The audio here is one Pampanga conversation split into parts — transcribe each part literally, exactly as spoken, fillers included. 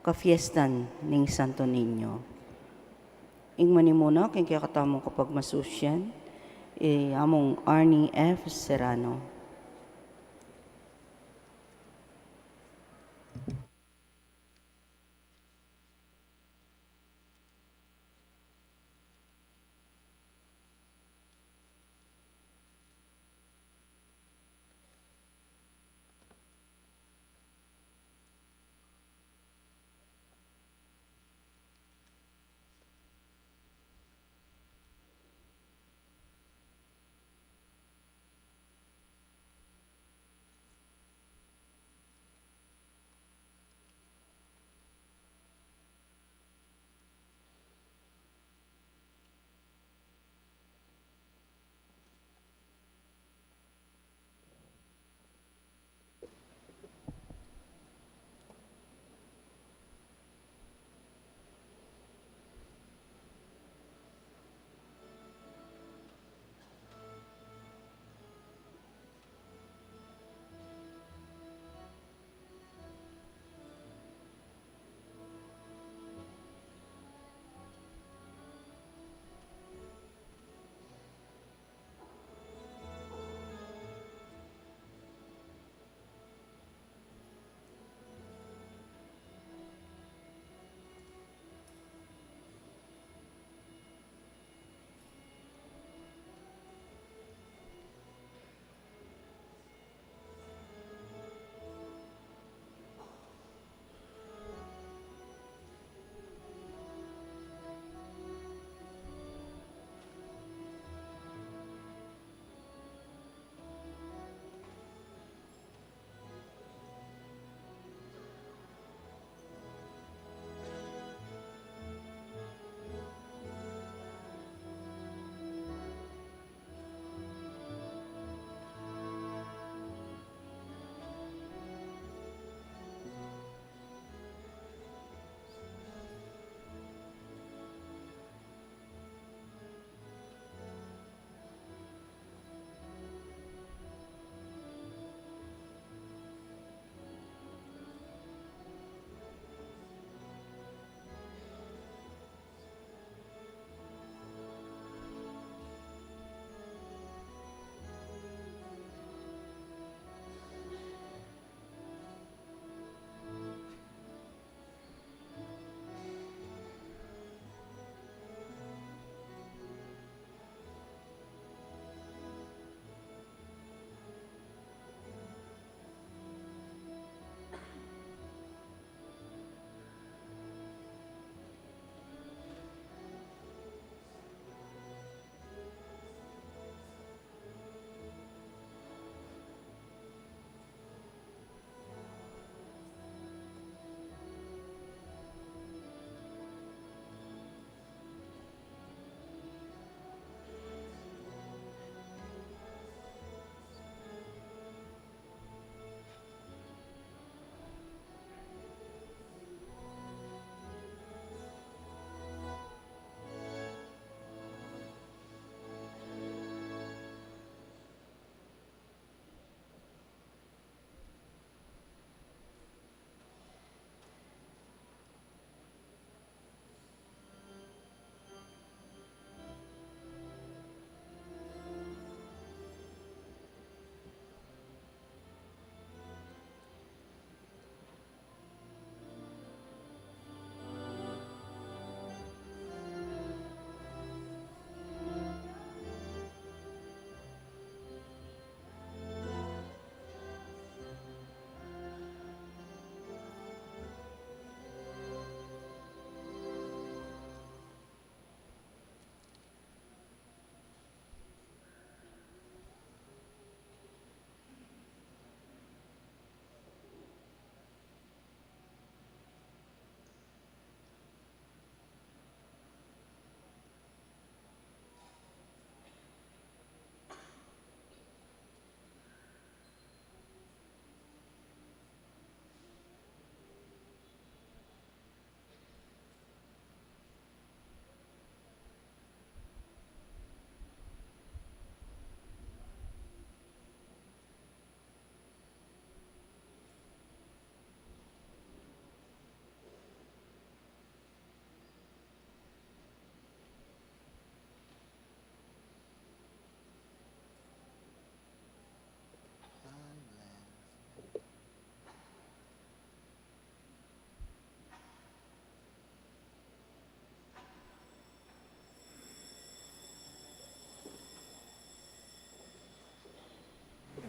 Kafiestan ning Santo Niño. Ing manimuna king kekatamung kapagmasusian, i Among Arnie F. Serrano.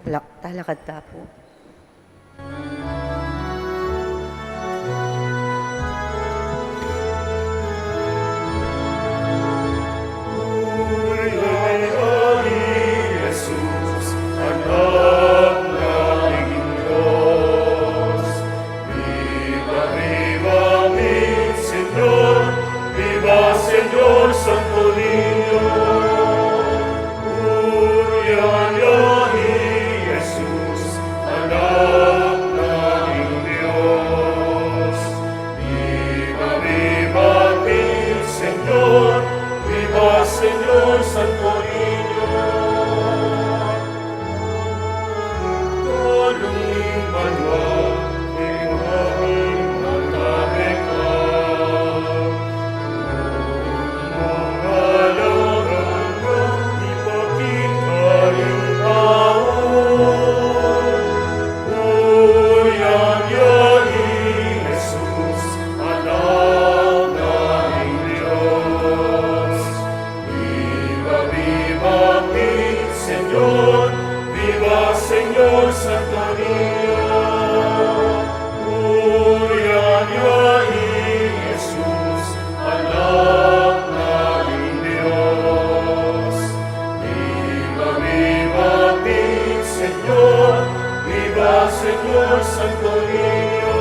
Lak-, talakad ta pu. Jesus, Anak na ning Dios. Viva, viva mi Señor, viva Señor Santo Niño. Purian ya i Jesus, Anak na ning Dios. Viva, viva mi Señor, viva Señor Santo Niño. Viva, viva mi Señor, viva Señor Santo Niño. Purian ya i Jesus, Anak na ning Dios. Viva, viva mi Señor, viva Señor Santo Niño.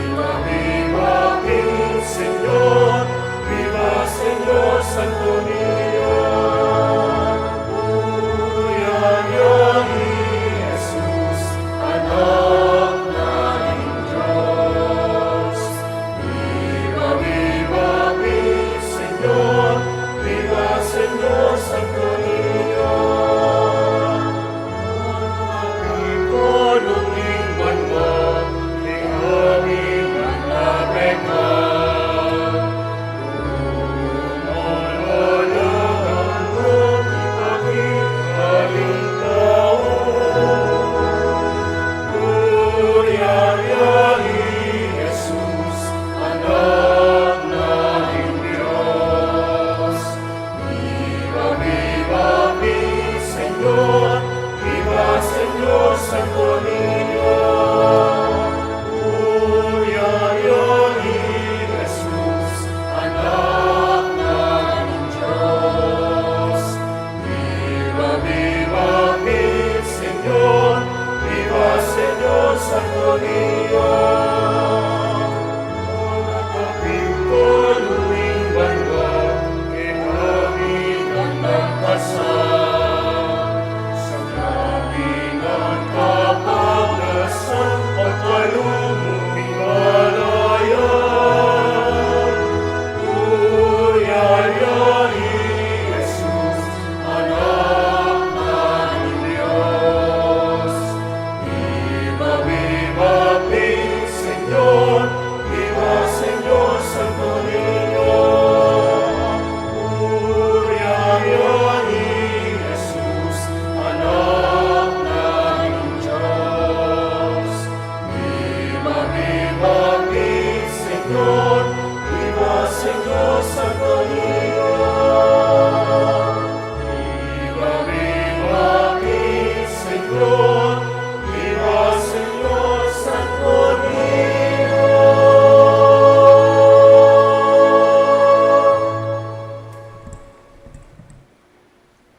Viva, viva mi Señor, viva Señor Santo Niño. Purian ya i Jesus, Anak na ning Dios. Viva, viva mi Señor, viva Señor Santo Niño. Viva, viva mi Señor, viva Señor Santo Niño. Purian ya i Jesus, Anak na ning Dios. Viva, viva mi Señor, viva Señor Santo Niño. Viva, viva mi Señor, viva Señor Santo Niño. Purian ya i Jesus, Anak na ning Dios. Viva, viva mi Señor, viva Señor Santo Niño. Viva, viva mi Señor, viva Señor Santo Niño.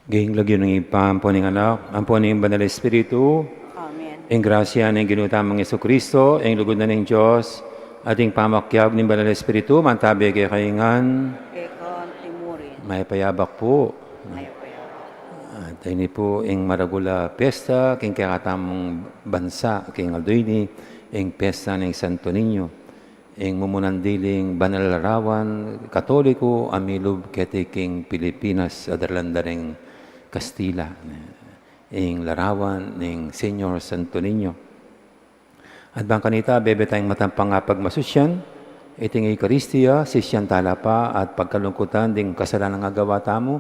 King lagyu ning Ibpa, ampo ning Anak, ampo ning Banal Espiritu. Amen. Ing grasya ning Ginu tamung Jesucristo, ing lugud na ning Dios, at ing pamakiabe ning Banal Espiritu, mantabe kekayu ngan. Keka naman murin. Mayap a abak pu. Mayap a abak. At ini pu ing maragul a piyesta king kekatamung bansa king aldo ini, ing piyesta ning Santo Niño, ing mumunan diling banal a larawan Katoliko a milub keti king Pilipinas a daralan da ring Kastila, ing larawan ning Señor Santo Niño. At bang kanita, bebe tayang matampang apagmasusyan, iting Eukaristia, sisian tala pa at pagkalungkutan ding kasalanang agawa tamu,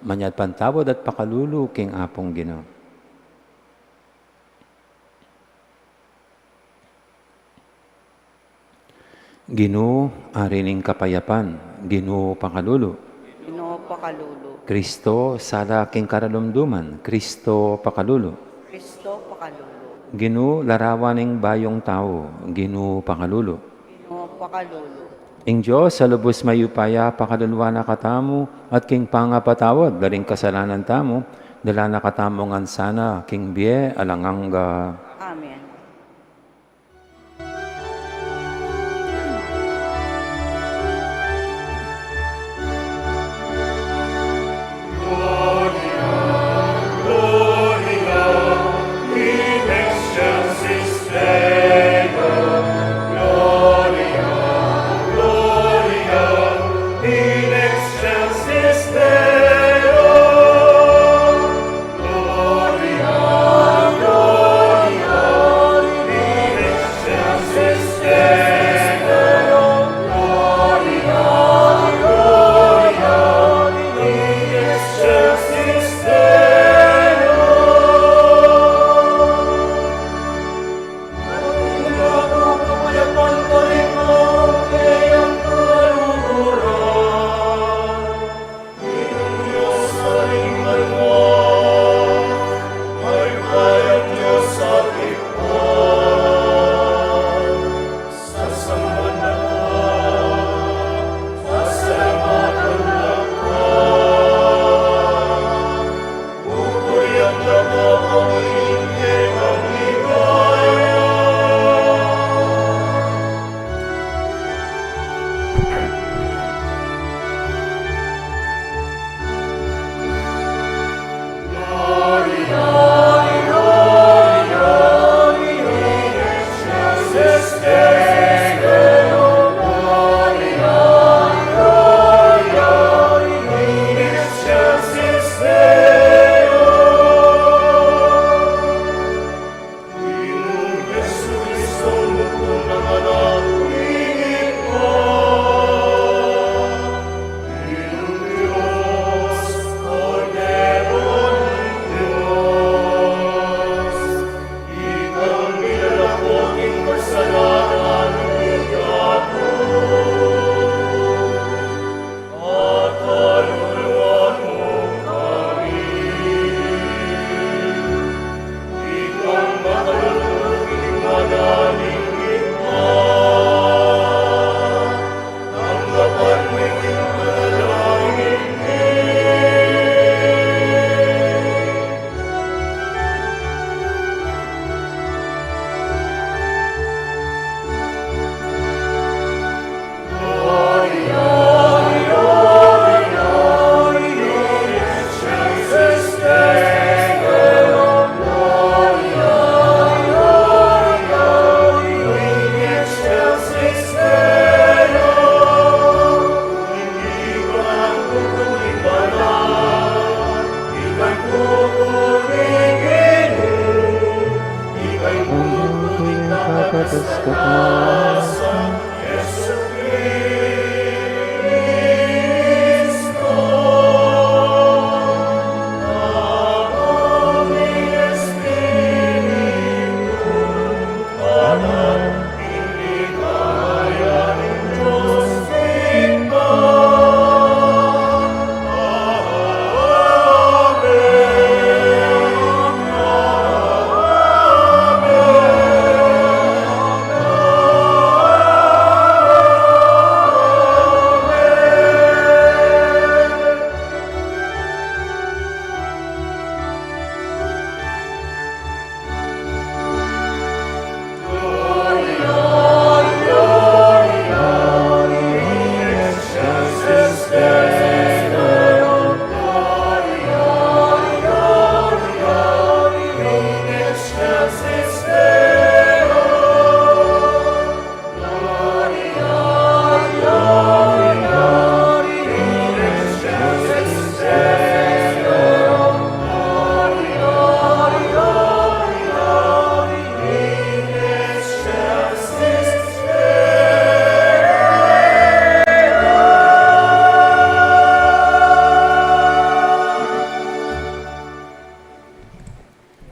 manyad pantawad at pakalulu king Apung Ginu. Ginu, ari ning kapayapan, Ginu, pakalulu. Ginu, pakalulu. Kristo, sala king karalumduman, Kristo, pakalulu. Kristo, pakalulu. Ginu, larawan ning bayung tau, Ginu, pakalulu. Ginu, pakalulu. Ing Dios a lubus mayupaya, pakaluluan na katamu, at king pangapatawad da ring kasalanan tamu, dala na katamu ngan sana king bie alang angga. Amen.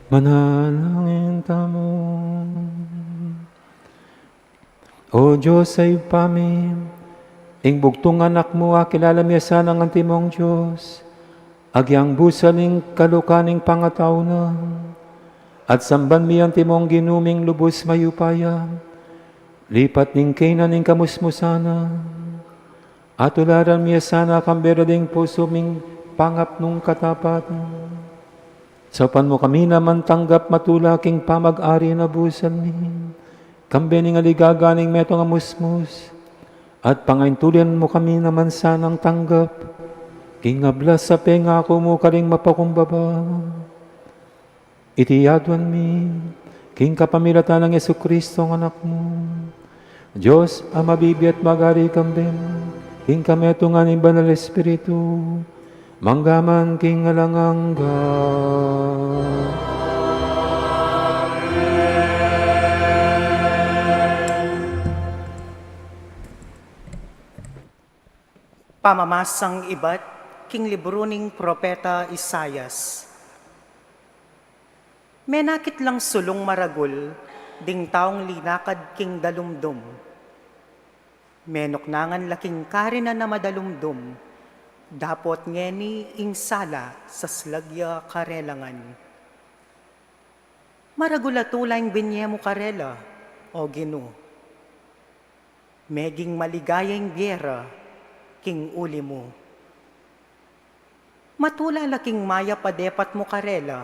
Manalangin tamu. O Dios a Ibpa mi, ing bugtung anak mu, akilala mi ya sanang antimong Dios, agyang busal ing kaluka ning pangatau na, at samban mi antimong Ginu ming lubus mayupaya, lipat ning kena ning kamusmusan na, at tularan mi ya sana kambe da ding pusu ming pangapnung katapatan. Saupan mu kami naman tanggap matula king pamag-ari na busal mi, kambe ning aligaga ning metung a musmus, at pangaintulian mu kami naman sanang tanggap king ablas a pengaku mu karing mapakumbaba. Iti aduan mi king kapamilatan nang Jesucristo, Anak mu. Dios a mabibie at mag-ari kambe, king kametungan ning Banal Espiritu, mangga man king alang angga. Pamamasang ibat king libru ning propeta Isaias. Menakit lang sulung maragul ding taung linakad king dalumdum. Menuknangan la king karinan a madalumdum, dapot ngeni ing sala saslag ya karela ngan. Maragul a tula ing binie mu karela, O Ginu. Meging maligaya ing bie ra king uli mu. Matula la king mayap a depat mu karela,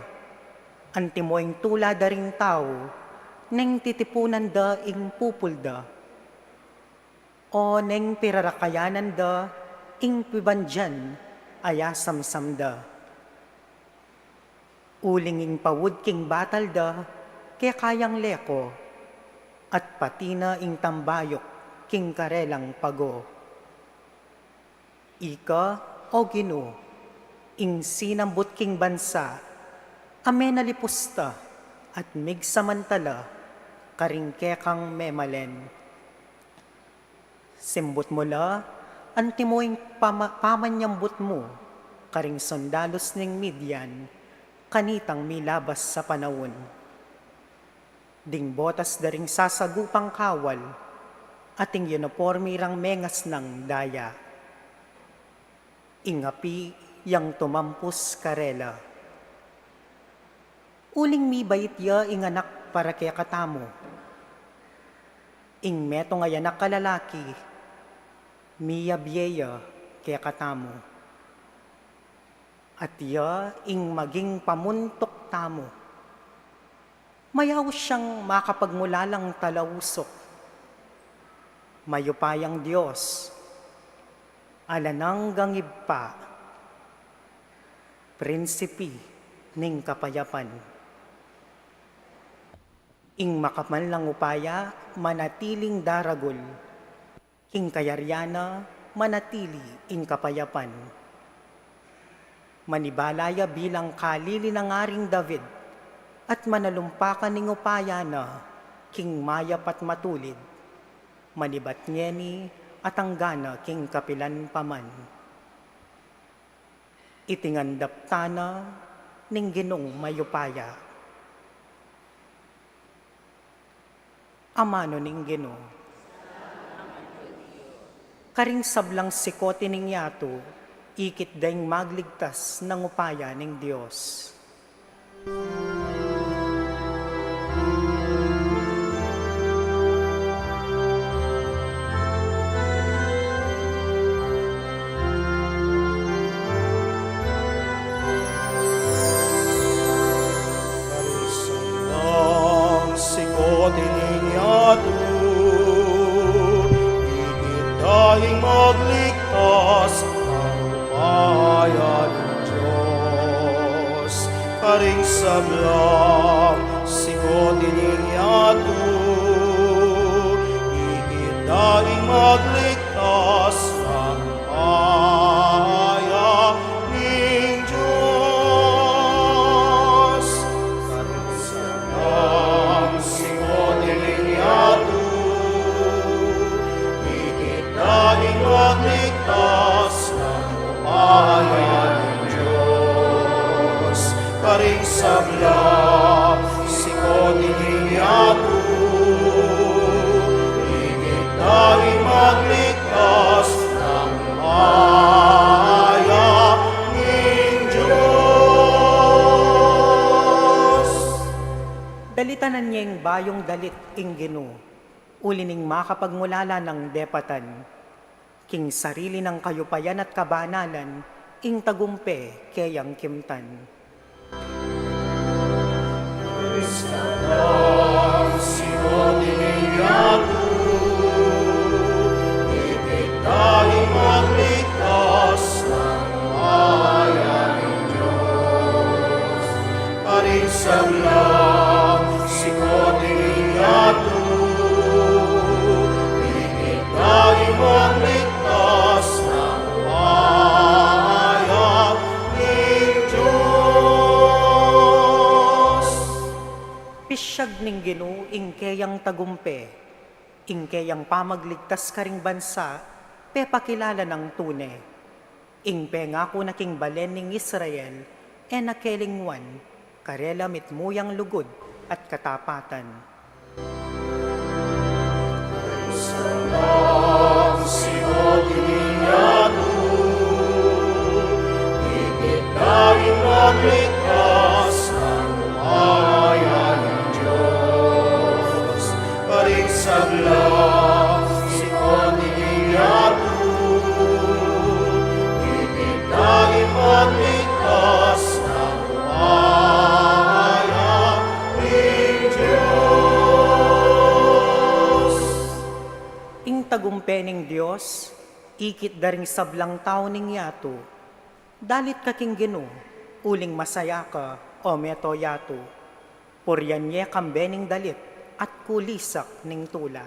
antimo ing tula da ring tau neng titipunan da ing pupul da, o neng pirarakayanan da ing pibandian a yasamsam da. Uling ing paud king batal da keka yang leko, at pati na ing tambayuk king karelang pago. Ika, O Ginu, ing sinambut king bansa a menalipusta at migsamantala karing kekang memalen. Simbut mu la antimo ing pama-, pamanyambut mu karing sundalus ning Midian, kanitang milabas a panaun. Ding botas da ring sasagupang kawal, at ing uniporme rang mengasnang daya. Ing api yang tumampus karela. Uling mibait ya ing anak para kekatamu. Ing metung a anak a lalaki, miyabie ya kekatamu. At ya ing maging pamuntuk tamu. Mayaus yang makapagmulalang talausuk. Mayupayang Dios, alang anggang Ibpa, Prinsipe ning kapayapan. Ing makamanlang upaya manatiling daragul, king kayarian na manatili ing kapayapan. Manibala ya bilang kalili nang Aring David, at manalumpakan ing upaya na king mayap at matulid, manibat ngeni at anggana king kapilan pa man. Iti ngan daptan na ning Ginung mayupaya. Amanu ning Ginu. Karing sablang sikut ning yatu, ikit da ing magligtas nang upaya ning Dios. Karing sablang sikut ning yatu, ikit da ing magligtas nang upaya ning Dios. Karing sablang sikut ning yatu, ikit da ing magligtas nang upaya ning Dios. Karing sablang sikut ning yatu, ikit da ing magligtas nang upaya ning Dios. Karing sablang Sikut ning yatu, ikit da ing magligtas nang maya ning Dios. Dalitanan ye ing bayung dalit ing Ginu, uli ning makapagmulala nang depatan. King sarili nang kayupayan at kabanalan, ing tagumpe keyang kimtan. Sikut ning yatu, ikit da ing magligtas nang maya ning Dios. Karing sablang sikut ning yatu, ikit da ing magligtas nang maya ning Dios. Pisyag ning Ginu ing keyang tagumpe, ing keyang pamagligtas karing bansa, pepakilala nang tune. Ing pengaku na king balen ning Israel, e na kelingwan, karela mitmu yang lugud at katapatan. Sablang sikut ning yatu, ikit da ing magligtas nang maya ning Dios. Karing sablang sikut ning yatu, ikit da ing magligtas nang maya ning Dios. Ing tagumpe ning Dios, ikit da ring sablang tau ning yatu. Dalit ka king Ginu, uling masaya ka, o meto yatu. Purian ye kambe ning dalit at kulisak ning tula.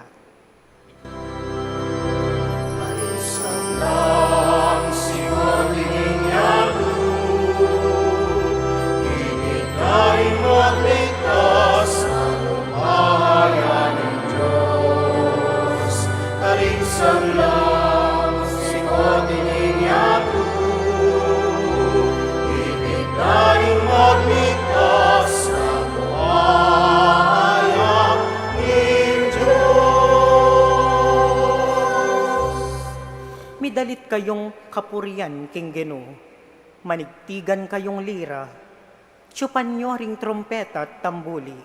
Sablang sikut ning yatu, ikit da ing magligtas nang maya ning Dios. Karing sablang sikut ning yatu, ikit da ing magligtas nang maya ning Dios. Midalit kayung kapurian king Ginu, manigtigan kayung lira, tiyupan yu ring trumpeta at tambuli,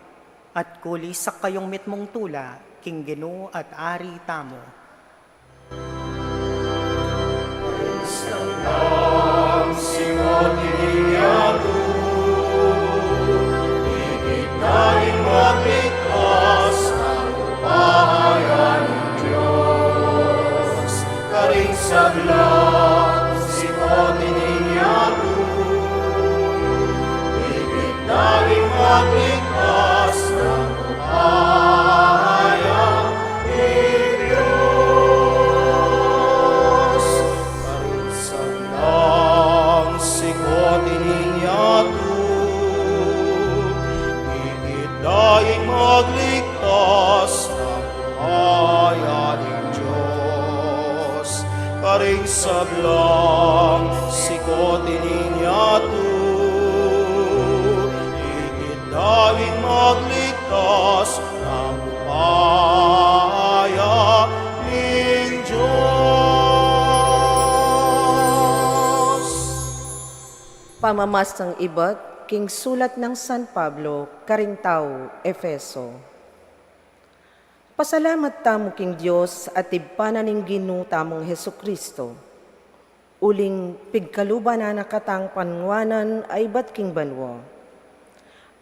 at kulisak kayung mitmung tula king Ginu at Ari tamu. Sablang sikut ning yatu, ikit da ing magligtas nang maya ning Dios. Karing sablang sikut ning yatu, ikit da ing magligtas nang maya ning Dios. Karing sablang sikut ning yatu, ikit da ing magligtas nang maya ning Dios. Karing sablang sikut ning yatu, ikit da ing magligtas nang maya ning Dios. Pamamasang ibat king sulat nang San Pablo karing tau Efeso. Pasalamat tamu king Dios at Ibpa na ning Ginu tamung Jesucristo, uling pigkaluban na na katang panguanan a ibat king banua,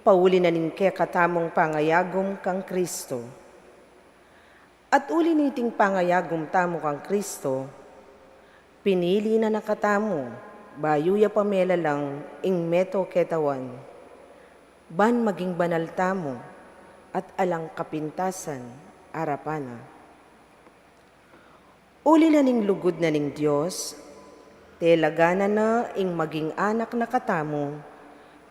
pauli na ning kekatamung pangayagum kang Cristo. At uli niting pangayagum tamu kang Cristo, pinili na na katamu, bayu ya pa melalang ing meto ketawan, ban maging banal tamu at alang kapintasan arapan na. Uli na ning lugud na ning Dios, telaganan na ing maging anak na katamu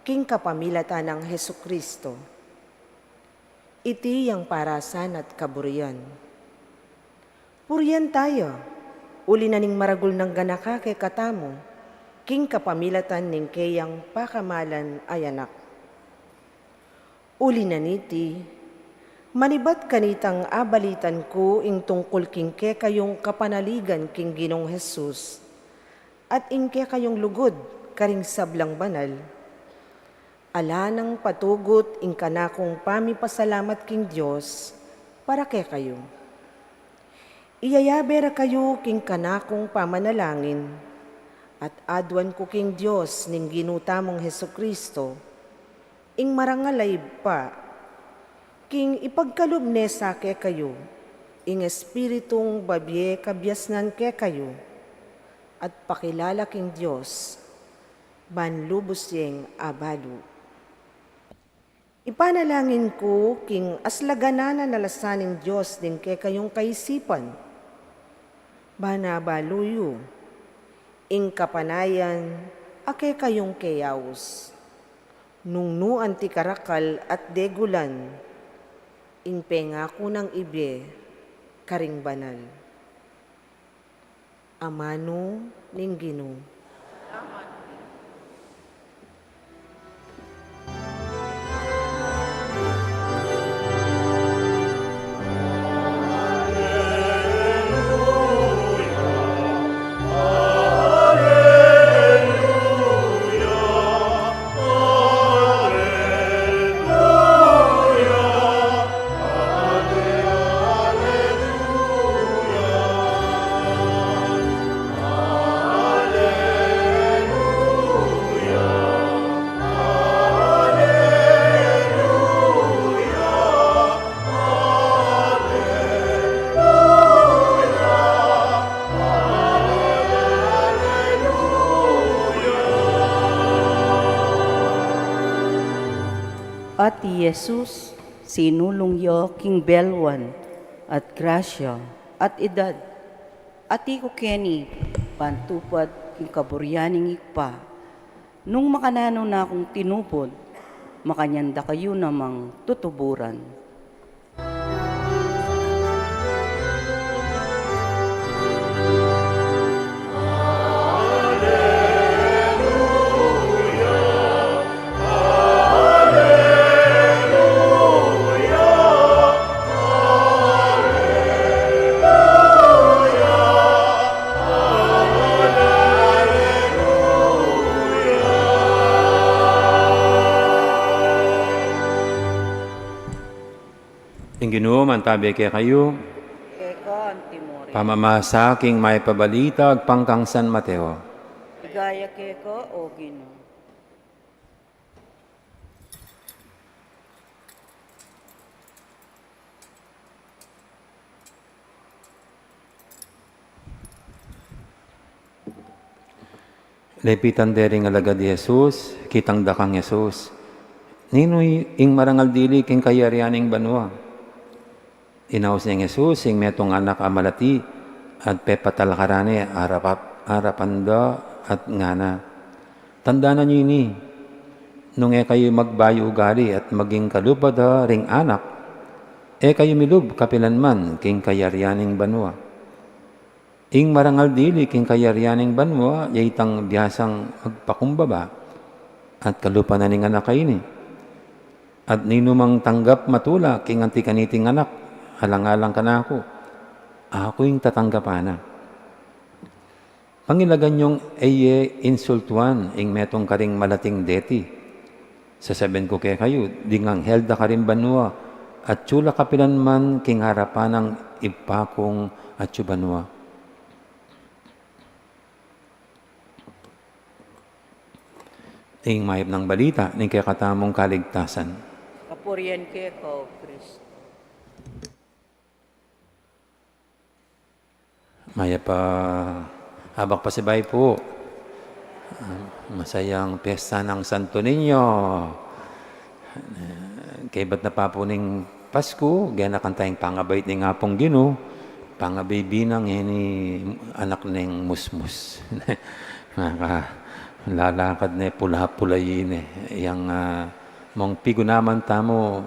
king kapamilatan nang Jesucristo. Iti yang parasan at kaburian. Purian taya, uli na ning maragul nang ganaka kekatamu, king kapamilatan ning keyang pakamalan a Anak. Uli na niti, manibat kanitang abalitan ku ing tungkul king kekayung kapanaligan king Ginung Jesus, at ing kekayung lugud karing sablang banal, ala nang patugut ing kanakung pamipasalamat king Dios para kekayu. Iyayabe ra kayu king kanakung pamanalangin, at aduan ku king Dios ning Ginu tamung Jesucristo, ing marangal a Ibpa, king ipagkalub ne sa kekayu ing Espiritung babie kabiasnan kekayu, at pakilala king Dios, ban lubus yeng abalu. Ipanalangin ku king aslaganan a nalasan ning Dios ding kekayung kaisipan, ban abalu yu ing kapanayan a kekayung keyaus, nung nu anti karakal at degulan ing pengaku nang ibie karing banal. Amanu ning Ginu. At i Jesus, sinulung ya king belwan, at grasya, at idad, ati ku keni, ban tupad king kaburian ning Ibpa. Nung makananu na kung tinupud, makanyan da kayu namang tutuburan. Ing Ginu mantabi kekayu. Keka anti murin. Pamamasa king Mayap a Balita agpang kang San Mateo. Ligaya keka, o Ginu. Lepitan de ring alagad i Jesus, kitang da kang Jesus, "Ninu ing marangal dili king kayarian ning banua?" Inaus neng Jesus ing metung anak a malati, at pepatalakaran ne arap-, arapan da, at ngana, "Tandanan yu ini, nung e kayu magbayu ugali at maging kalupa da ring anak, e kayu milub kapilan man king kayarian ning banua. Ing marangal dili king kayarian ning banua, ya itang biasang magpakumbaba at kalupa na ning anak a ini. At ninumang tanggap matula king anti kaniting anak, alang-alang kanaku, aku ing tatanggapan na." Pangilagan yung e ye insultuan ing metung karing malating deti. Sasabian ku kekayu, ding anghel da karing banua, atyu la kapilan man king arapan nang Ibpa kung atyu banua. Ing mayap nang balita ning kekatamung kaligtasan. Kapurian keka, O Kristo. Mayap a abak pasibayu pu. Ah, masayang piyesta nang Santo Niño. Eh, kaybat na pa pu ning Pasku, genakan taya ing pangabait ning Apung Ginu, pangabibi na ngeni anak neng musmus. Maka, lalakad ne pula-pula ini. Yang, ah, mung pigunaman tamu,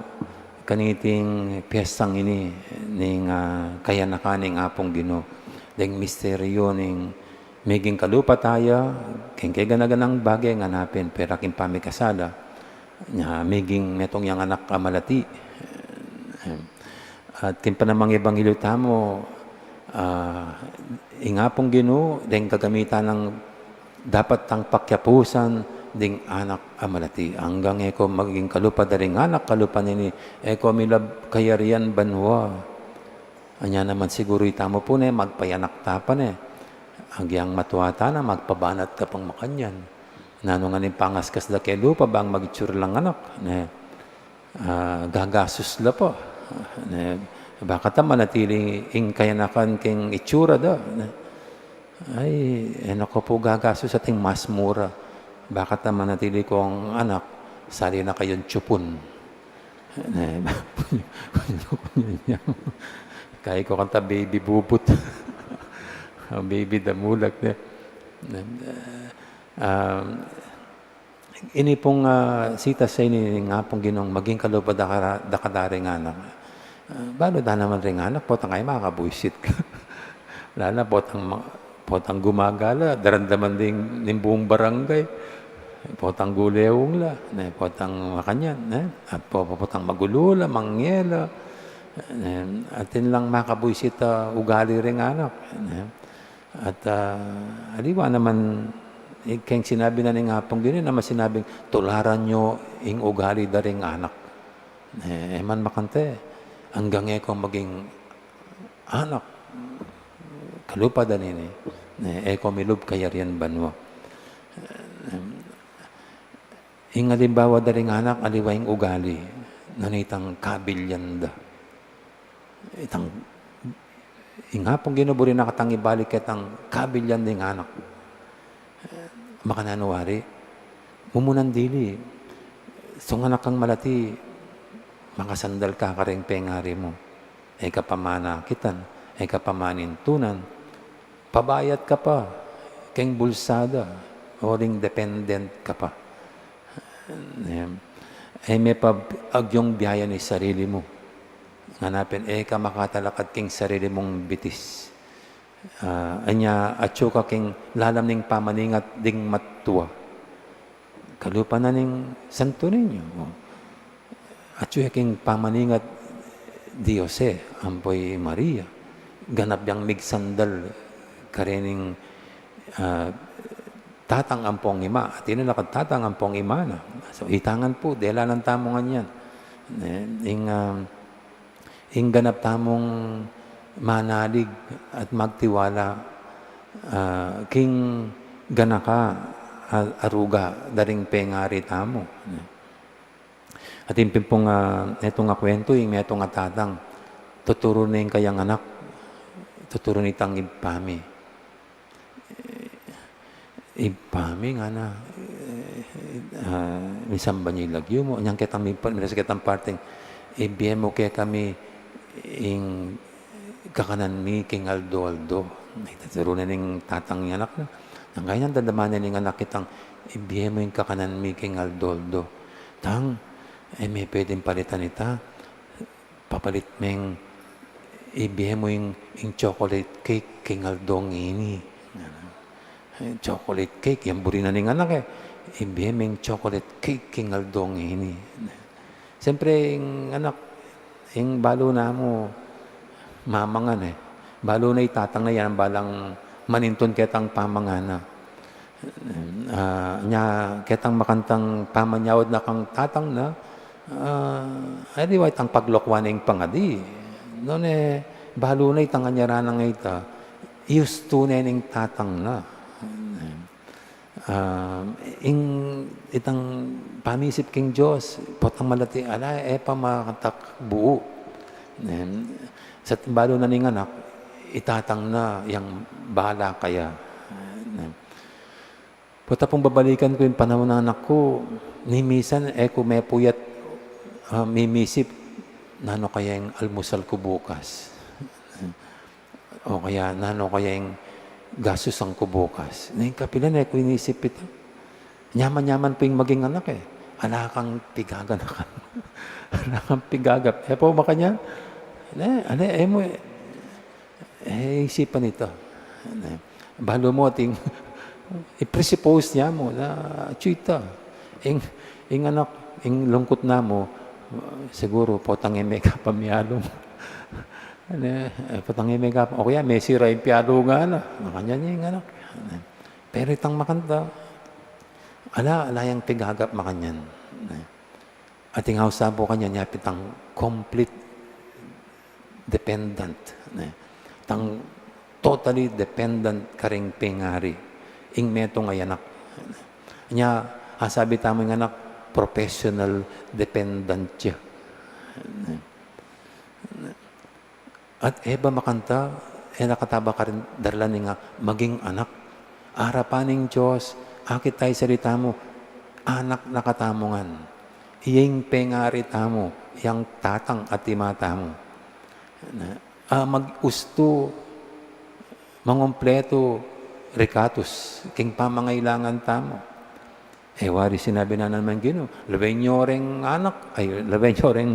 kaniting piyestang ini ning, ah, kayanakan ning Apung Ginu. Deng misteryu ning meging kalupa taya, king kegana-ganang bage nganapin, pera king pamikasala, Nya, miging metung yang anak a malati. At king panamang ebanghelyo tamu, ah, ing Apung Ginu, deng kagamitan nang dapat tang pakiapusan ding anak a malati. Anggang e ko maging kalupa da ring anak, kalupa nini, e ko milub kayarian banua. Anya naman siguru itamu pu ne, magpayanak ta pa ne. Agyang matua ta na, magpabanat ka pang makanyan. Nanu ngan ing pangaskas da keng lupa, bang magitsura lang anak, ne? Ah, gagasus la pa, ne? Baka ta manatili ing kayanakan keng itsura da, ne? Ay, e na ko pu gagasus ating mas mura. Baka ta manatili kong anak, sali na kayung tsupun. Ne? Kaya ko kanta baby bubut. Baby damulak, ne? Ne? Ah, ini pung, ah, sitas a ini ning Apung Ginung maging kalupa da ka, da ka da ring anak. Ah, balu da naman ring anak, potang ay makabuisit ka. Lala, potang ma-, potang gumagala, daramdaman ding, ning buung barangay. Potang guleung la, ne, potang makanyan, ne, at po-, potang magulu la, mangye la, ne, atin lang makabuisit a ugali ring anak, ne. At, ah, aliwa naman, eh, keng sinabi na ning Apung Ginu, e naman sinabing, "Tularan yu ing ugali da ring anak." Eh, e man makanta, anggang e ko maging anak, kalupa da nini, eh, e ko milub kayarian banua. Ing alimbawa da ring anak, aliwa ing ugali, nanu itang kabilyan da. Itang, ing Apung Ginu buri na katang ibalik ketang kabilyan ding anak. Makananu wari, mumunan dili, sungan kang malati, makasandal ka kareng pengari mu. E ka pa manakitan, e ka pa manintunan, pabayat ka pa keng bulsa da, uling dependent ka pa. Em, e me pa agyung biayan ing sarili mu. Ngana pin, e ka makatalakad king sarili mung bitis. Ah, anya, atyu ka king lalam ning pamaningat ding matua. Kalupa na ning Santo Niño. O. Atyu ya king pamaningat di Jose, ampo i Maria. Ganap yang migsandal karening, ah, tatang ampong ima. Atin na lakad tatang ampong ima na. So, itangan pu, delanan tamu ngan yan. Ne, ing, ah, ing ganap tamung manalig at magtiwala, ah, king ganaka a, a ruga da ring pengari tamu. Atin pin pung, ah, metung a kwentu, ing metung a tatang, tuturu ne ing kayang anak, tuturu ne itang Ibpa mi. Ibpa mi, ngana, eh, ah, misamban ya ing lagyu mu. Nyang ketang mi-, miras ketang parteng, ibie mu kekami ing kakanan mi king aldo-aldo. Ituturu na ning tatang ing anak na. Nang kanyan, dadamanan ning anak itang, ibie mu ing kakanan mi king aldo-aldo. Tang, e me pwedeng palitan ita. Papalit meng, ibie mu ing, ing chocolate cake king aldo ngeni. Chocolate cake, yang buri na ning anak e. Ibie meng chocolate cake king aldo ngeni. Siyempre, ing anak, ing balu na mu, mamangan e. Balu na i tatang na yan, balang manintun ketang pamangan na. Ah, nya, ketang makantang pamanyawad na kang tatang na, ah, e di wa itang paglokwan ing pangadi. Nune, balu na itang anyaran na ngeni ta, used to ne ning tatang na. Ah, ing, itang pamisip king Dios, potang malati, ala, e pa makatakbu. Sa balu na ning anak, i tatang na yang bala kaya. Pota pung babalikan ku ing panaun nang anak ku, ni misan e ku mepuyat, ah, mimisip, nanu kaya ing almusal ku bukas? O kaya, nanu kaya ing gastusan ku bukas? Ning kapilan e ku inisip ita. Nyaman-nyaman pu ing maging anak e. Ala kang pigaganakan. Ala kang pigagap. E pu makanyan? Ne, ala, e mu, e, isipan ita. Ne. Balu mu ating, i-presuppose nya mu na, atyu ita. Ing, ing anak, Ing lungkut na mu, siguru, potang e mekapa mialung. Ano, e, potang e mekapa, o kaya mesira ing pialungan na. Makanyan ing anak. Pero itang makanta, ala, ala yang pigagap makanyan. Ating ausan pu kanyan, yapin itang complete dependent, ne? Itang totally dependent karing pengari, ing metung a anak. Nya, asabi tamu ing anak, professional dependent ya. Ne? At e ba makanta, e na kata ba karin darlan ing maging anak? Arapan ning Dios, akit ta ing sarili tamu, anak na katamu ngan. Iya ing pengari tamu, yang tatang at ima tamu. Na, a, mag-ustu, mangumpletu, rekatus, king pamangailangan tamu. E wari sinabi na naman Ginu, "Lawen yu ring anak, ay, lawen yu ring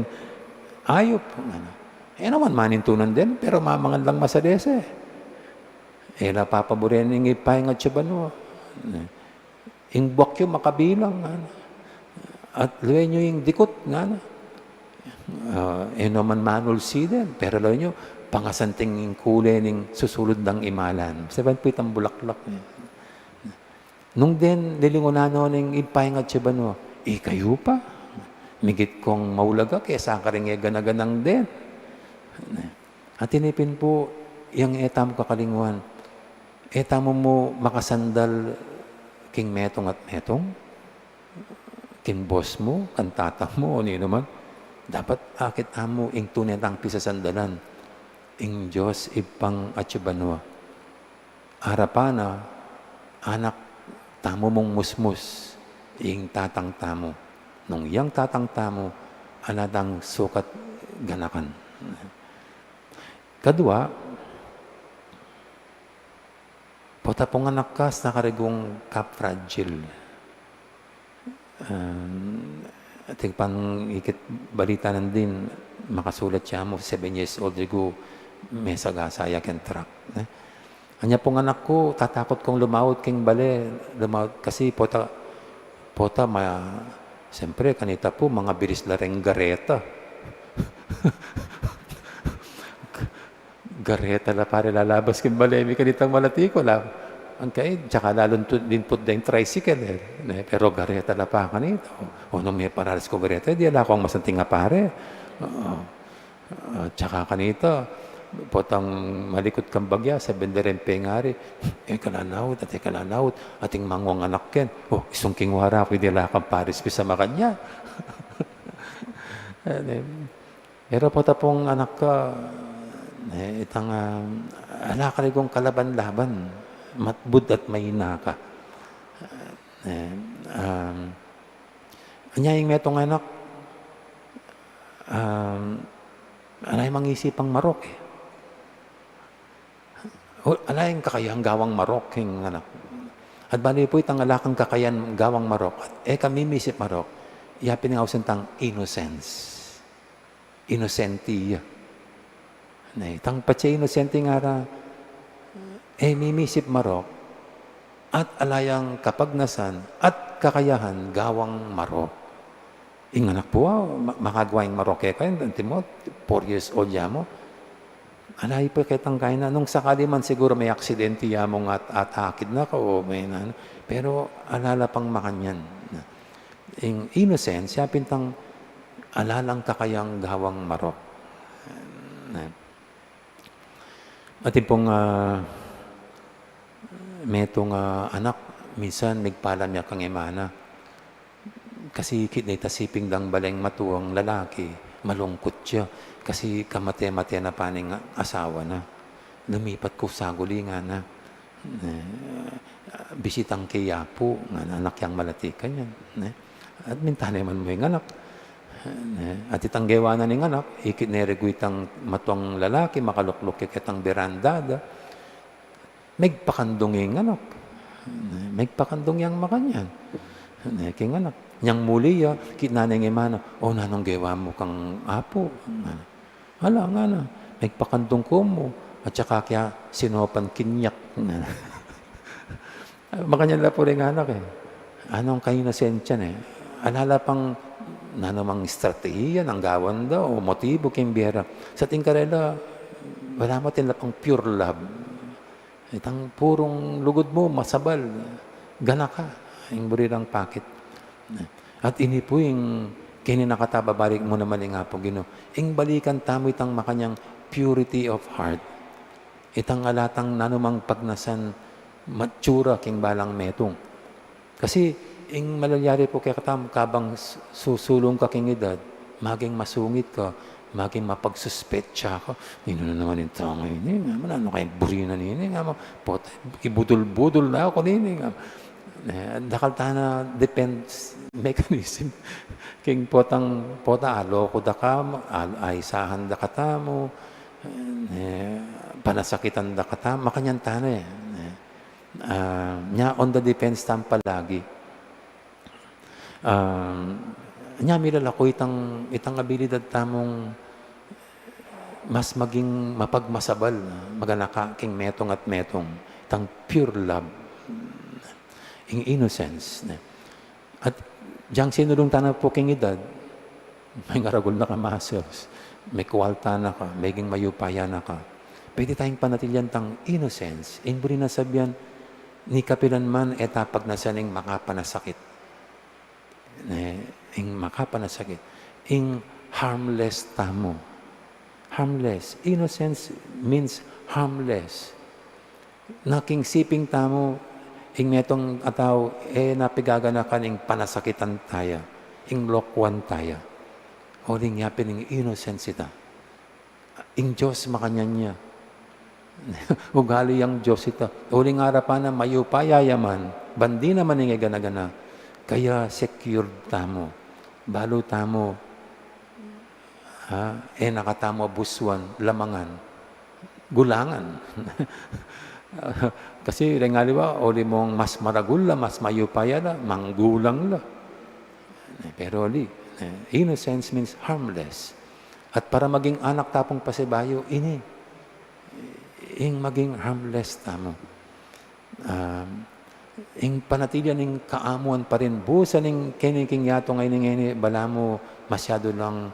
ayup." Ngana. E naman manintunan den, pero mamangan lang masadese. E la papaburen ing Ibpa ing atsu banua. Ing buak yu makabilang, ngana. At lawen yu ing dikut, ngana. A, e naman manulsi den, pero lawen yu, pangasanting ing kule ning susulud dang imalan. Sabian pu itang bulaklak. Nung den lilingunan no ning Ibpa ing atsu banua, ikayu pa, migit kung maulaga kesa karing e gana-ganang den. Atin ipin pu, yang e tamu kakalingwan, e tamu mu makasandal king metung at metung, king boss mu, kang tatang mu, o ninu man. Dapat akit tamu ing tune tang pisasandalan, ing Dios Ibpang atsu banua. Arapan na, anak tamu mung musmus, ing tatang tamu. Nung yang tatang tamu, ala dang sukat ganakan. Kadua, pota pung anak ka, sa karigong ka-fragile. Um, ating pang ikit balita nandin, makasulat ya mu, seven years old, igu, mesagasa ya keng truck, ne? Anya pung anak ku, tatakut kung lumaut king bale, lumaut kasi pota, pota ma-, siyempre, kanita pu, mangabilis la reng gareta. Gareta la pare lalabas king bale mi kanitang malati ku la. Ang kai, tsaka lalung tu-, linput da ing tricycle, e. Ne, pero gareta la pa kanita. O, nung meparalis ku gareta, e, di ala kung masanting a pare. Oo. A, tsaka kanita, potang malikut kang bagya, sabyan da reng pengari, "E ka lalaut, at e ka lalaut, ating manguang anak ken." O, isung king wara ku, e, di ala kang paris ku sa makanyan. E, ne, Pero pota pung anak ka, e, itang, a, ala karigong kalaban-laban, matbud at maina ka. E, um, anya ing metung a anak, um, ala yang mangisipang marok, e. O, ala yang kakayang gawang marok ing anak. At bali pu itang ala kang kakayang gawang marok, at e ka mimisip marok, ya pin ing ausan tang innocence. Inosente ya. Ne, itang patse inosente ngara, e mimisip marok, at ala yang kapagnasan at kakayahan gawang marok. Ing anak pu, a, ma-, makagawa ing marok keka, antimo, four years old ya mu. Ala yu pa ketang kaina, nung sakali man siguru me-aksidente ya mu ngan at, at akit na ka, o me na, pero ala la pang makanyan. Ing innocence, ya pin itang ala lang kakayang gawang marok. Ne. Atin pung, a, metung a anak, minsan migpalam ya kang ima na. Kasi ikit ne, tasiping dang baleng matuang lalaki, malungkut ya. Kasi kamate-mate na pa ning asawa na. Lumipat ku saguli, ngana. Ne, bisitang ke i Apu, ngana, anak yang malati kanyan, ne? At minta ne man mu ing anak, ne? At itang gewa na ning anak, ikit ne regu itang matuang lalaki, makalukluk ya ketang beranda da. Megpakandung ing anak. Ne, megpakandung yang makanyan, ne, king anak. Nyang muli ya, kitnan ne ing ima na, "O, nanung gewa mu kang Apu?" Ngana. Ala, ngana, megpakandung ku mu, at saka kaya sinopan kinyak. Makanyan la pu ring anak, e. Anung kainosensyan, e. Ala la pang nanumang estratehiya nang gawan da o motibu king bie ra. Sa tingkarela, wala mu atin lapang pure love. Itang purung lugud mu, masabal, ganaka, ing buri rang pakit. At ini pu ing keni na katababalik mu naman ing Apu Ginu. Ing balikan tamu itang makanyang purity of heart. Itang ala tang nanumang pagnasan matsura king balang metung. Kasi, ing malalyari pu kekatamu, kabang su-, susulung ka king edad, maging masungit ka, maging mapagsuspetsa ka. Ninu na naman ing tau ini, nga, nanu kayang buri na nini, nga, ma-, pota, ibudul-budul na aku nini, nga. Eh, dakal tana defense mechanism. King potang, pota, aloko da ka, al-, aisahan da katamu, eh, panasakitan da katamu, makanyan tana, eh. Ah, nya on the defense tamu palagi. Ah, nya milalako itang, itang abilidad tamung mas maging mapagmasabal, maganaka king metung at metung, itang pure love, ing innocence, ne? At diyang sinulung tana pu king edad, may ngaragul na ka muscles, may kwalta na ka, maging mayupaya na ka. Pwede tayung panatilian tang innocence. Ing buri na sabian, ni kapilan man e ta pagnasan ing makapanasakit. Ne, ing makapanasakit. Ing harmless tamu. Harmless. Innocence means harmless. Na king siping tamu, ing metung a tau, e na pigaganakan ing panasakitan taya, ing lokwan taya. Uling yapin ing innocence ita. Ing Dios makanyan ya. Ugali yang Dios ita. Uling arapan na mayupaya ya man, bandi naman ing e gana-gana. Kaya secured tamu. Balu tamu, ha, e na katamu abusuan, lamangan, gulangan. Kasi, deng aliwa, uli mung mas maragul la, mas mayupaya la, manggulang la. Pero uli, eh, innocence means harmless. At para maging anak ta pung pasibayu, ini, ing maging harmless tamu. Um, ing panatilian ing kaamuan pa rin, busan ing keni king yatu ngeni, ngeni, balamu masyadu lang,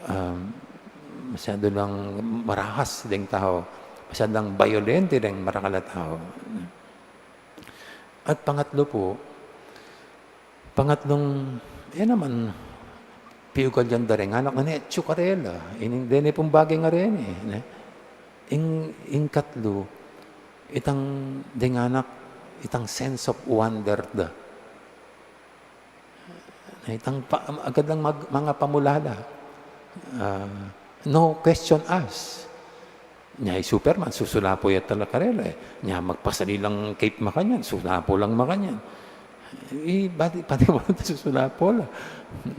um, masyadu lang marahas deng tau, masyadu lang bayolente deng marakal a tau. At pangatlu pu, pangatlung, e naman, piugalian da reng anak, nganang atyu karela, ining deni pung bage ngeni, ne? Ing, ing katlu, itang deng anak, itang sense of wonder da. Na itang pa-, agad lang mag-, mangapamulala. Ah, no question asked. Nya i Superman, susulapo ya tala karela, e. Nya magpasali lang cape makanyan, sulapo lang makanyan. I, pati, pati wala susulapo la.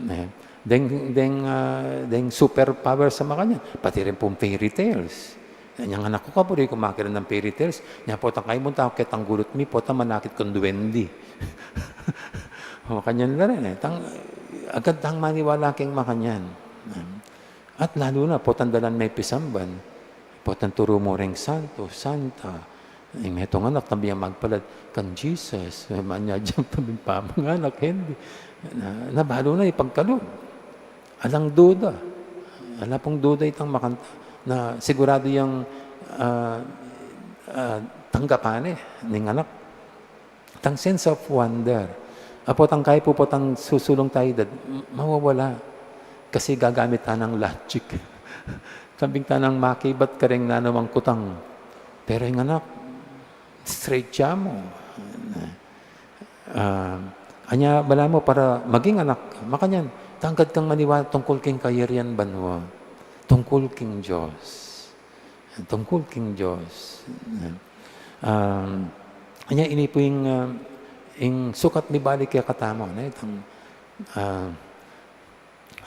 E, deng, deng, ah, deng superpower sa makanyan. Pati rin pung fairy tales. Nya, anak ku, kaburi ku makiramdam fairy tales. Nya, potang kaymu tau, ketang gulut mi, potang manakit kung duwende. Makanyan la rin, e. Tang, agad tang maniwala keng makanyan. At lalu na, potang dalan me pisamban, potang turu mu reng santo, santa, ing metung anak, tabi yang magpalad kang Jesus, e, manyadyan tabi pamanganak, hindi. Na, na balu na ipagkalub. Alang duda. Ala pung duda itang makanta. Na siguradu yang, ah, ah, tanggapan ne ning anak. Tang sense of wonder. Apo tang kaya pu, potang susulung tayu edad, m-, mawawala. Kasi gagamit tanang logic. Kambing tanang makibat kareng nanumang kutang. Pero ing anak, straight ya mu. Ah, anya balamu para maging anak, makanyan, tangkad kang maniwala tungkul king kayarian banua, tungkul king Dios. Tungkul king Dios. Um, anya ini pu ing, ah, ing sukat mibalik kekatamu, ne? Itang, ah,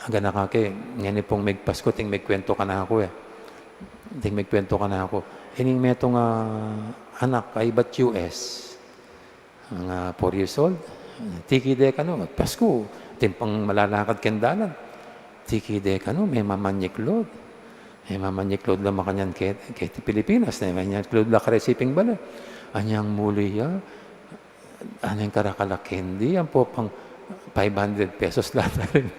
aga na kake, ngeni pung megpasku, ting megkwento kanaku, e. Ting megkwento kanaku. Ining metung, ah, anak, kaybat U S. Mga four years old, tiki de kanu, magpasku, atin pang malalakad keng dalan. Tiki de kanu, memamanyiklud. Memamanyiklud la makanyan ke, keti Pilipinas, ne, manyiklud la karing siping bale. Anyang muli ya, anyang karakal a kendi, ampo pang, Five hundred pesos la rin.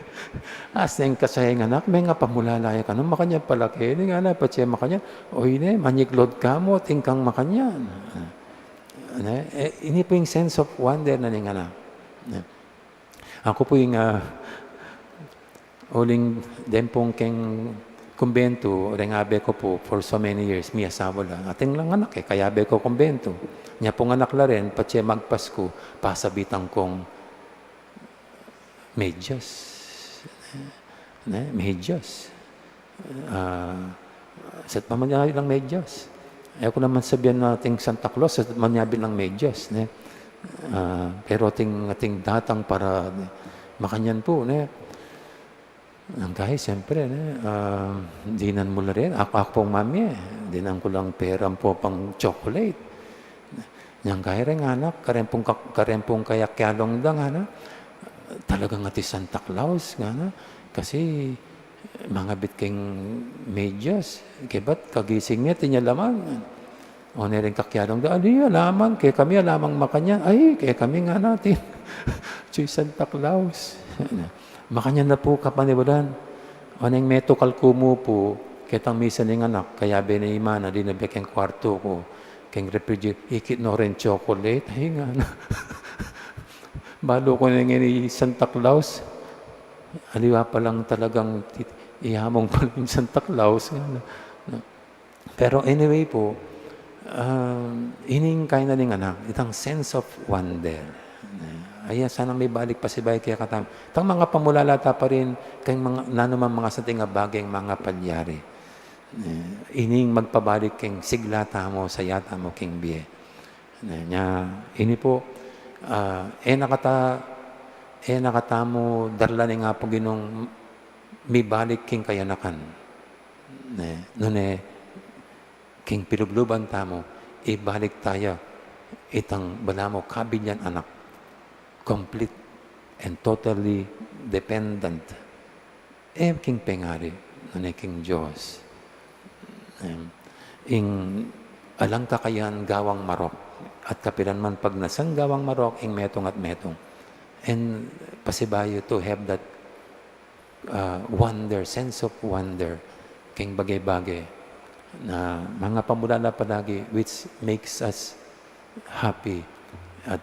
As neng kasaya ing anak, mengapamulala ya kanu, makanyan pala keni, ngana, patse makanyan, o ine, manyiklod ka mu, atin kang makanyan. Ne? E, ini pu ing sense of wonder na ning anak. Ne? Aku pu ing, ah, uling deng pung keng kumbentu, reng abe ku pu, for so many years, miyasawa la. Atin lang anak e, kayabe ku kumbentu. Nya pung anak la rin, patse magpasku, pasabitan kung medyas. Ne? Medyas. Ah, sat pa man ya lang medyas. E ku naman sabian na ating Santa Claus, sat man ya bilang medyas, ne? Ah, pero ating, ating datang para makanyan pu, ne? Nang kaya, siyempre, ne? Ah, dinan mu la rin. Aku, aku pung mami, e. Dinan ku lang pera pu pang chocolate. Nang kaya reng anak, kareng pung ka-, kareng pung kayakyalung da, ngana, talagang atin Santa Claus, ngana. Kasi, mangabit keng medyas, kebat kagising ne, atin ya laman. O, ne reng kakyalung da, ali, ala man, kekami, ala mang makanyan. Ay, kekami, ngana, atin, atsu ing Santa Claus. Makanyan na pu kapaniwalan. O, neng metung kalku mu pu, ketang misa ning anak, kayabe ne ing ima na, linabi keng kwartu ku, keng refrigerator, ikit no reng chocolate, ay, ngana. Balu ku ne ngeni Santa Claus. Aliwa palang talagang tit-, ihamung pala ing Santa Claus, ngana. Pero anyway pu, ah, ining kayna ning anak, itang sense of wonder. Aya, sanang mibalik pasibayu kekatamu. Itang mangapamulala ta pa rin, keng manga, nanu mang manga santing a bage, mangapalyari. Eh, ining magpabalik keng sigla tamu, saya tamu keng bie. Ne, nya, ini pu, ah, e na kata, e na katamu darlan ing Apung Ginung mibalik king kayanakan. Ne, nune, king pilubluban tamu, ibalik taya itang balamu kabilyan anak, complete and totally dependent. E king pengari, nune king Dios. Em, ing alang kakayan gawang marok, at kapilan man pagnasan gawang marok, ing metung at metung. And pasibayu to have that, uh, wonder, sense of wonder, king bage-bage na mangapamulala palagi, which makes us happy at,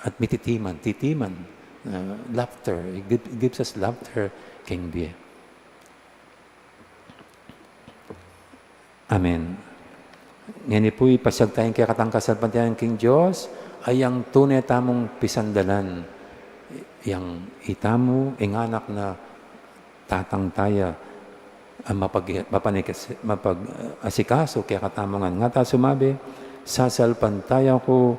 at mititiman, titiman, uh, laughter. It gi-, it gives us laughter king bie. Amen. Ngeni pu, ipasiag taya ing kekatang kasalpantayanan king Dios, a yang tune tamung pisandalan, yang itamu, ing anak na tatang taya, a mapag-, mapanikas-, mapag-asikaso kekatamu ngan. Nga ta sumabi, sasalpantaya ku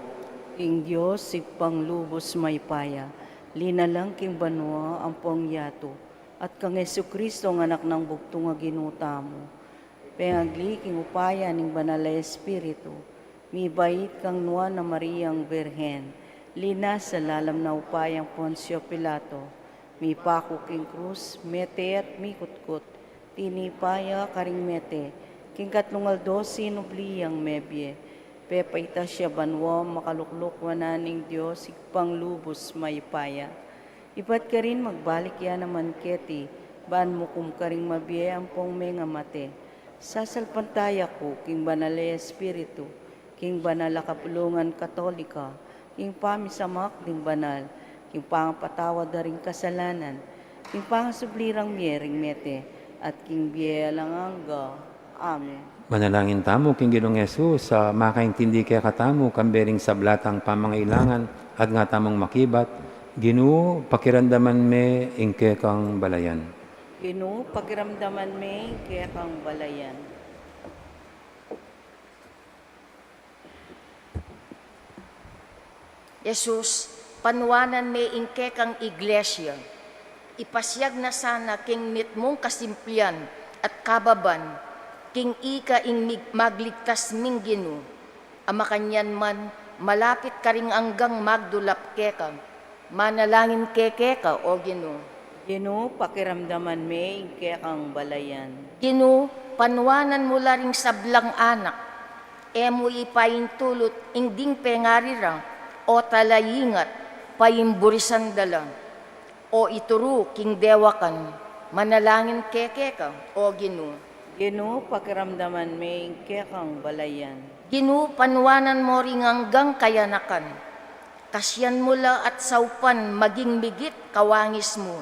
king Dios, Ibpang lubus mayupaya, linalang king banua ampong yatu, at kang Jesucristo, a Anak nang bugtung a Ginu tamu. Pengagli king upaya ning Banal a Espiritu, mibait kang Nuan a Mariang Birhen, linasa lalam ning upayang Poncio Pilato, mipaku king krus, mete at mikutkut, tinipa ya karing mete, king katlung aldo sinubli yang mebie, pepaitas ya banua, makalukluk wanan ning Dios, Ibpang lubus mayupaya. Ibat karin magbalik ya naman keti, ban mukum karing mabie ampong mengamate. Sasalpantaya ku king Banal a Espiritu, king banal a kapulungan Katolika, king pamisamak ding banal, king pangapatawad da ring kasalanan, king pangasubli rang mie ring mete, at king bie alang angga. Amen. Manalangin tamu king Ginung Jesus, a makaintindi kekatamu, kambe ring sabla tang pamangailangan, at nga tamung makibat, Ginu, pakiramdaman me ing kekang balayan. Ginu, pakiramdaman me ing kekang balayan. Jesus, panuanan me ing kekang iglesia. Ipasiag na sana king mitmung kasimplian at kababan, king ika ing mig-, magligtas ming Ginu, a makanyan man malapit karing anggang magdulap keka. Manalangin ke keka, O Ginu. Ginu, pakiramdaman me ing kekang balayan. Ginu, panuanan mu la ring sablang anak, e mu ipaintulut ing ding pengari ra, o talaingat, paimburisan da la, o ituru king dewakan, manalangin ke keka, O Ginu. Ginu, pakiramdaman me ing kekang balayan. Ginu, panuanan mo ring anggang kayanakan. Kasian mu la at saupan maging migit kawangis mu,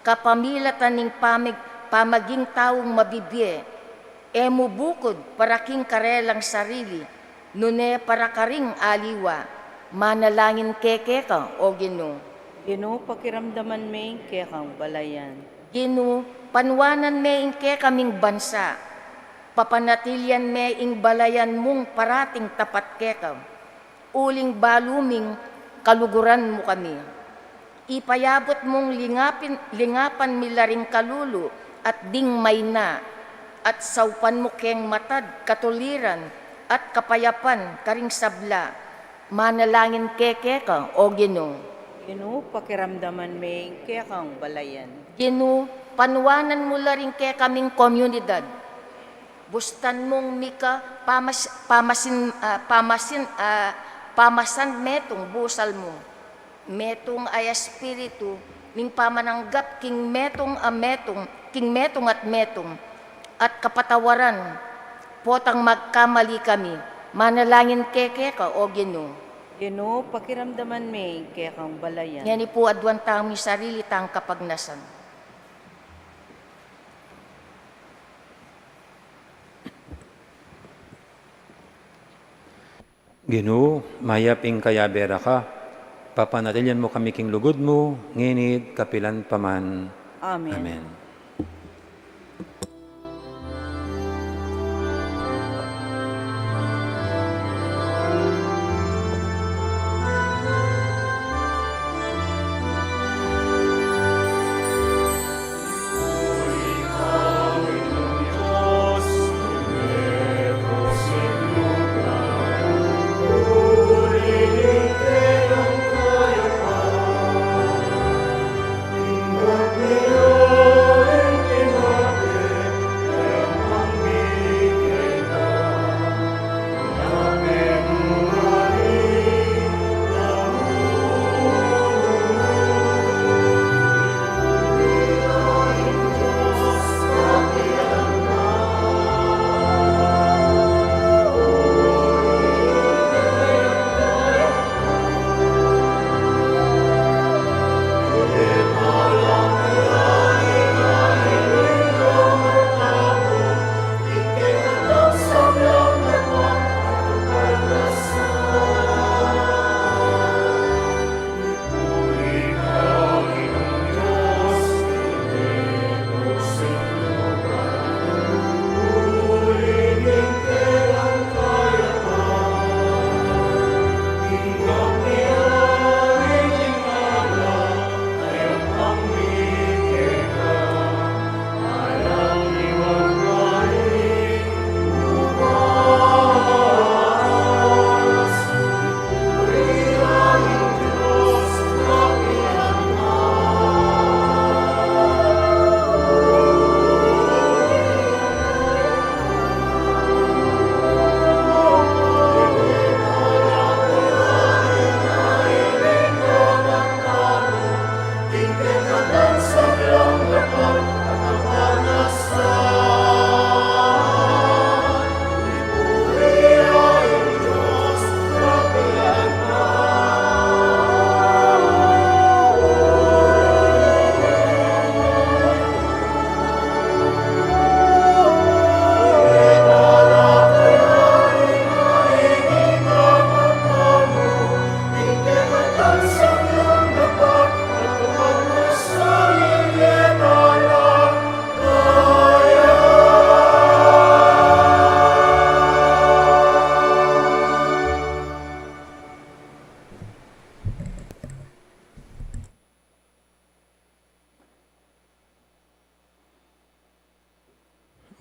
kapamilatan ning pamig-, pamaging taung mabibie, e mu bukud para king karelang sarili, nune para karing aliwa, manalangin ke keka, O Ginu. Ginu, pakiramdaman me ing kekang balayan. Ginu, panuanan me ing kekaming bansa, papanatilian me ing balayan mung parating tapat keka, uling balu ming kaluguran mu kami. Ipayabut mung lingapin, lingapan mi la ring kalulu at ding maina, at saupan mu keng matad katuliran at kapayapan karing sabla. Manalangin ke keka, O Ginu. Ginu, pakiramdaman me ing kekang balayan. Ginu, panuanan mu la ring kekaming komunidad. Bustan mung mika pamas-, pamasin, ah, pamasin, ah, pamasan metung busal mu, metung a espiritu ning pamananggap king metung a metung, king metung at metung, at kapatawaran potang magkamali kami. Manalangin ke keka, O Ginu. Ginu, pakiramdaman me ing kekang balayan. Ngeni pu aduan tamu ing sarili tang kapagnasan. Ginu, mayap ing kayabe ra ka, papanatilian mu kami king lugud mu, ngeni't kapilan pa man. Amen. Amen.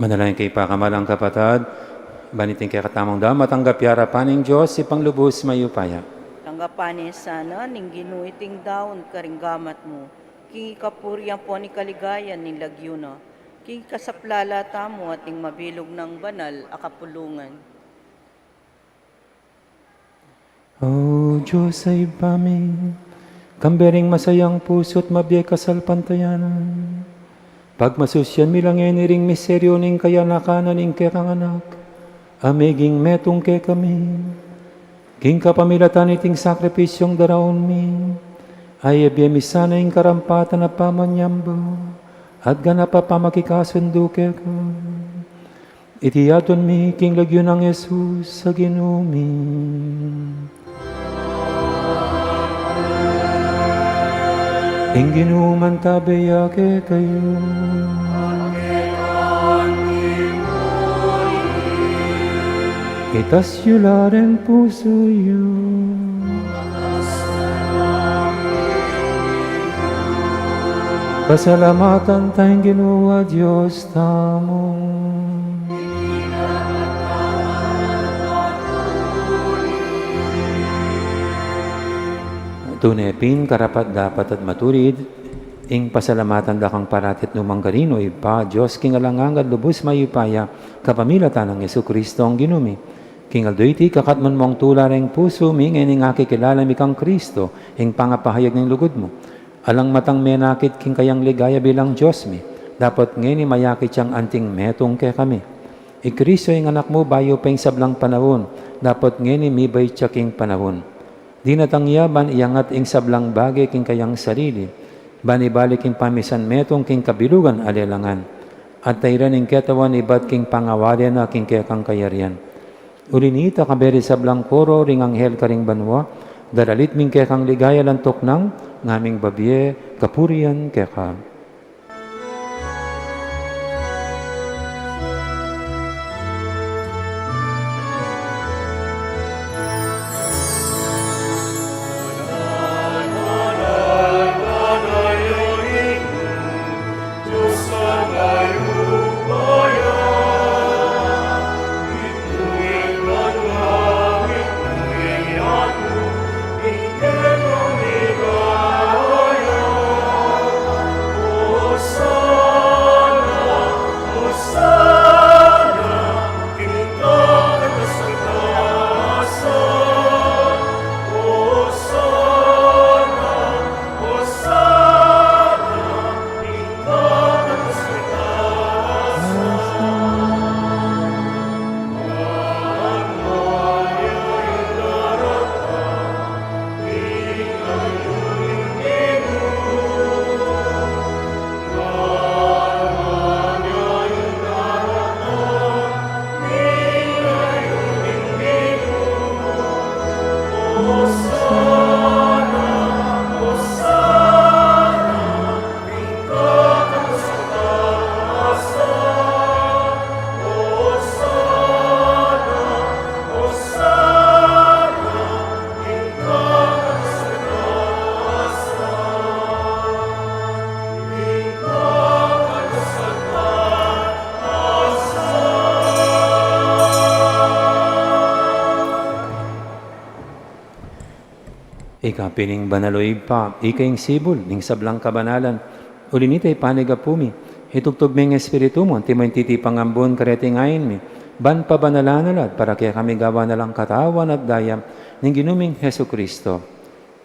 Manalangin kayu pakamalan kung kapatad, ban iting kekatamung daun matanggap ya king arapan ning Dios, Ibpang lubus mayupaya. Tanggapan na sana ning Ginu iting daun karing gamat mu, king kapurian ampon king kaligayan ning lagyu na, king kasaplalan tamu at ning mabilug nang banal a kapulungan. O Dios a Ibpa mi, kambe ring masayang pusu't mabie kasalpantayanan, pagmasusyan mi la ngeni ring misteryu ning kayanakan na ning kekang Anak, a meging metung kekami. King kapamilatan niting sakripisyung daraun mi, ay ibie mi sana ing karampatan a pamanyamba at ganap a pamakikasundu keka. Iti aduan mi king lagyu nang Jesus a Ginu mi. Ing Ginu mantabe ya kekayu. Itas yu la ring pusu yu. Pasalamatan taya ing Ginu a Dios tamu. Tune pin karapat-dapat at maturid ing pasalamatan da kang parati't nu man karin, o Ibpa, Dios king alang angga at lubus mayupaya, kapamilatan nang Jesucristo a Ginu mi. King aldo iti, ikakatmu mung tula ring pusu mi ngening akikilala mi kang Kristo, ing pangapahayag ning lugud mu. Alang matang menakit king kayang ligaya bilang Dios mi, dapot ngeni mayakit yang anting metung kekami. I Kristo ing Anak mu bayu pa ing sablang panaun, dapot ngeni mibait ya king panaun. Dinatang ya ban iangat ing sablang bage king kayang sarili, ban ibalik ing pamisan metung king kabilugan a lelangan, at tairan ing ketawan ibat king pangawale na king kekang kayarian. Uli nita, kabe ring sablang koro ring anghel karing banua, daralit mi ing kekang ligaya, lantuk nang ngaming babie kapurian keka. Ika pin ing banal, o Ibpa, ika ing sibul ning sablang kabanalan. Uli nita, ipanyawad mi, itubud me ing Espiritu mu, antimo ing titipang ambun kareting ain mi, ban pabanalan na la at para kekami gawan na lang katawan at daya ning Ginu ming Jesucristo.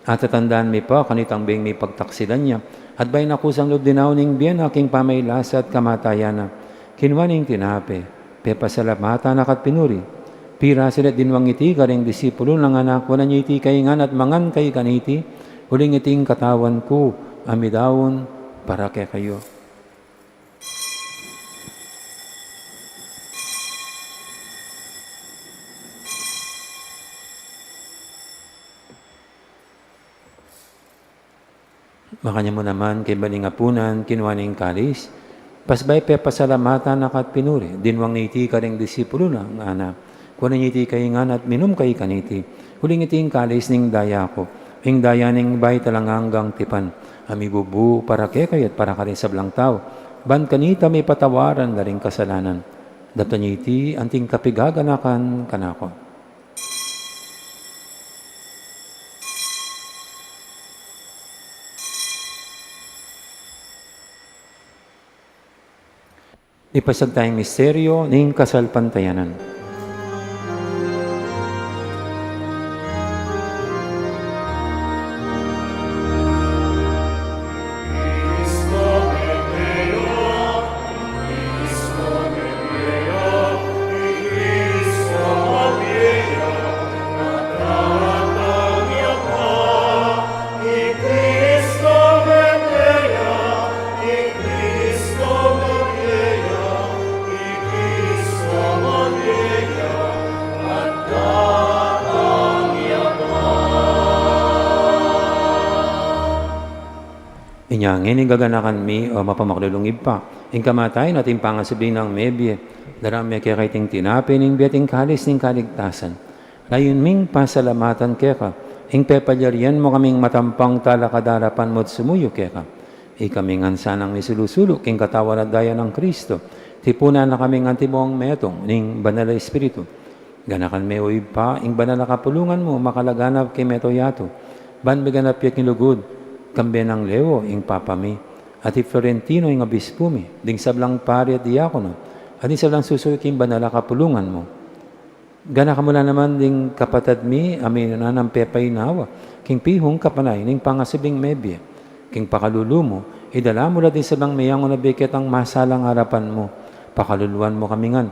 At tatandaan mi pa kanitang beng mipagtaksilan ya, at bayu na kusang lub dinaun ing bie na king pamailasa at kamatayan na, kinua ne ing tinape, pepasalamatan na ka't pinuri, pirasu ne at dinwang iti karing disipulu na, ngana: Kuanan ye iti kayu ngan at mangan kayu kaniti, uling iti ing katawan ku a midaun para kekayu. Makanyan mu naman, kaybat ning apunan, kinua ne ing kalis, pasbayu pepasalamatan na ka't pinuri, dinwang ne iti karing disipulu na, ngana: Kuanan ye iti kayu ngan at minum kayu kaniti, uling iti ing kalis ning daya ku, ing daya ning bayu at alang anggang tipan, a mibubu para kekayu at para karing sablang tau, ban kanita mipatawaran la ring kasalanan. Daptan ye iti anting kapigaganakan kanaku. Ipasiag taya ing misteryu ning kasalpantayanan. Ngeni gaganakan mi, o mapamakalulung Ibpa, ing kamatayan at ing pangasubli nang mebie, darame keka iting tinape ning bie at ing kalis ning kaligtasan. Layun ming pasalamatan keka ing pepalyarian mu kaming matampang talakad king arapan mu at sumuyu keka. Ikami ngan sanang misulu-sulu king katawan at daya nang Kristo, tipunan na kaming antimong metung ning Banal a Espiritu. Ganakan me, o Ibpa, ing banal a kapulungan mu makalaganap king mabilug a yatu, ban miganap ya king lugud, kambe nang Leo ing Papa mi, at i Florentino ing Obispu mi, ding sablang pari at diakono, at ding sablang susuyu king banal a kapulungan mu. Ganakan mu la naman ding kapatad mi a minuna nang pepainawa king pihung kapanay ning pangasubling mebie. King pakalulu mu, idala mu la ding sablang meyangu na bie ketang masalang arapan mu. Pakaluluan mu kami ngan.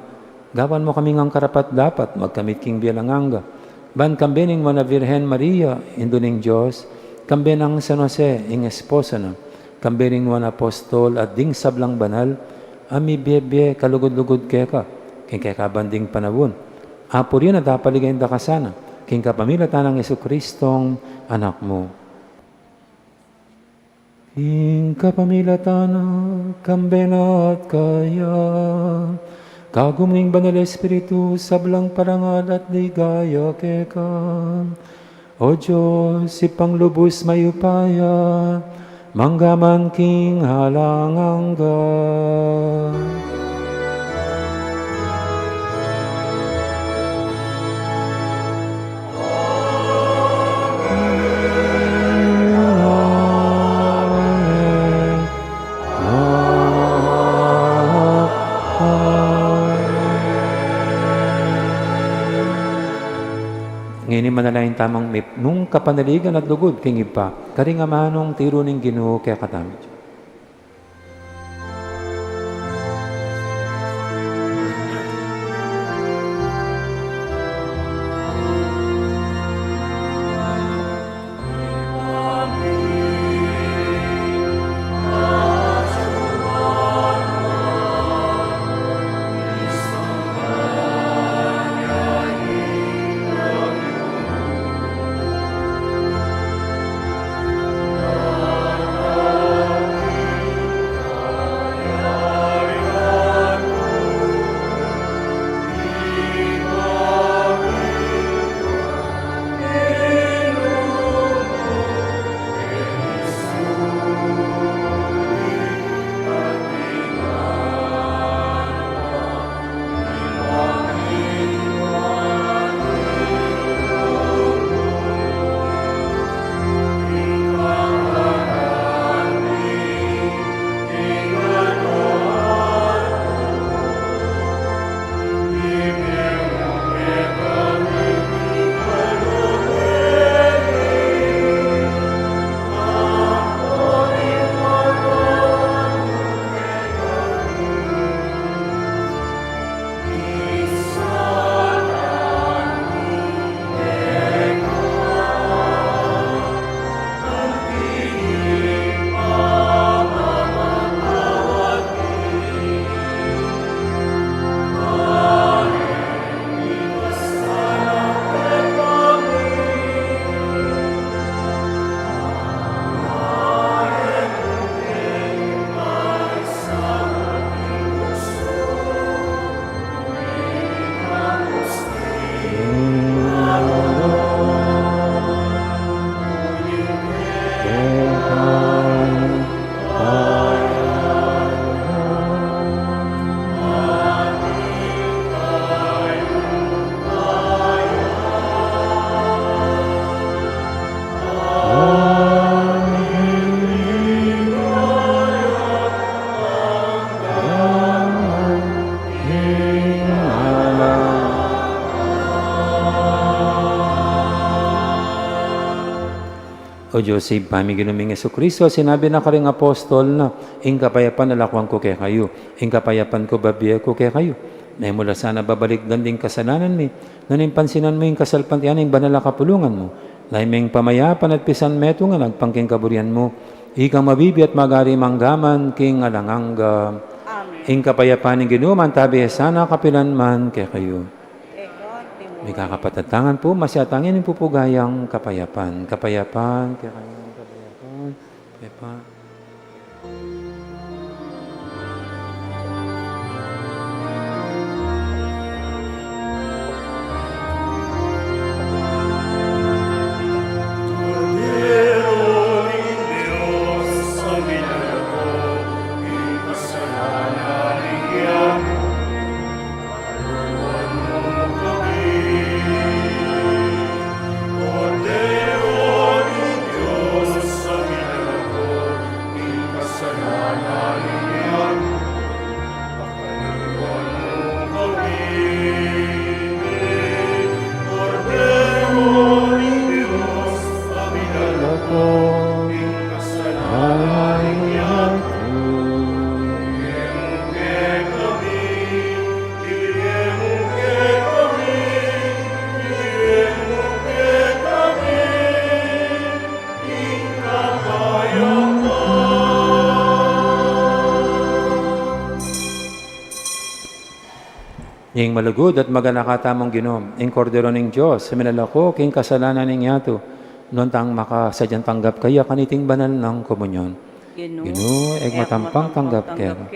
Gawan mu kami ngan karapat-dapat magkamit king bie alang angga, ban kambe ning Nuan a Virgen Maria, Indu ning Dios, kambe nang San Jose, ing esposo na, kambe ning nuan a apostol at ding sablang banal a mibie-bie kalugud-lugud keka king kekaban ding panaun, apurian at apaligayan da ka sana king kapamilatan nang Jesucristong Anak mu. King kapamilatan na, kambe na at kaya, kagum ning Banal a Espiritu, sablang parangal at ligaya keka, O Dios, Ibpang lubus mayupaya, mangga man king alang angga. Ngeni manalangin tamung mipnung kapanaligan at lugud king Ibpa, karing amanung tiru ning Ginu kekatamu. O Dios, Ibpa ming Ginu ming Jesucristo, sinabi na karing apostol na, "Ing kapayapan lakwan ku kekayu, ing kapayapan ku babie ku kekayu." E mu la sana babalikdan ding kasalanan mi, nune pansinan mu ing kasalpantayanan ning banal a kapulungan mu. Lalam ning pamayapan at pisan metungan agpang king kaburian mu, ikang mabibie at magari mangga man king alang angga. Amen. Ing kapayapan ning Ginu mantabi ya sana kapilan man kekayu. Mikakapatad tamu pu, masyatang ing pupugayang kapayapan. Kapayapan kekayu, kapayapan, kapayapan. Ing malugud at maganaka tamung Ginu, ing Kordero ning Dios, a minalako king kasalanan ning yatu, nuan tang makasadyang tanggap kaya kaniting banal nang komunyon. Ginu, e ku matampang tanggap keka,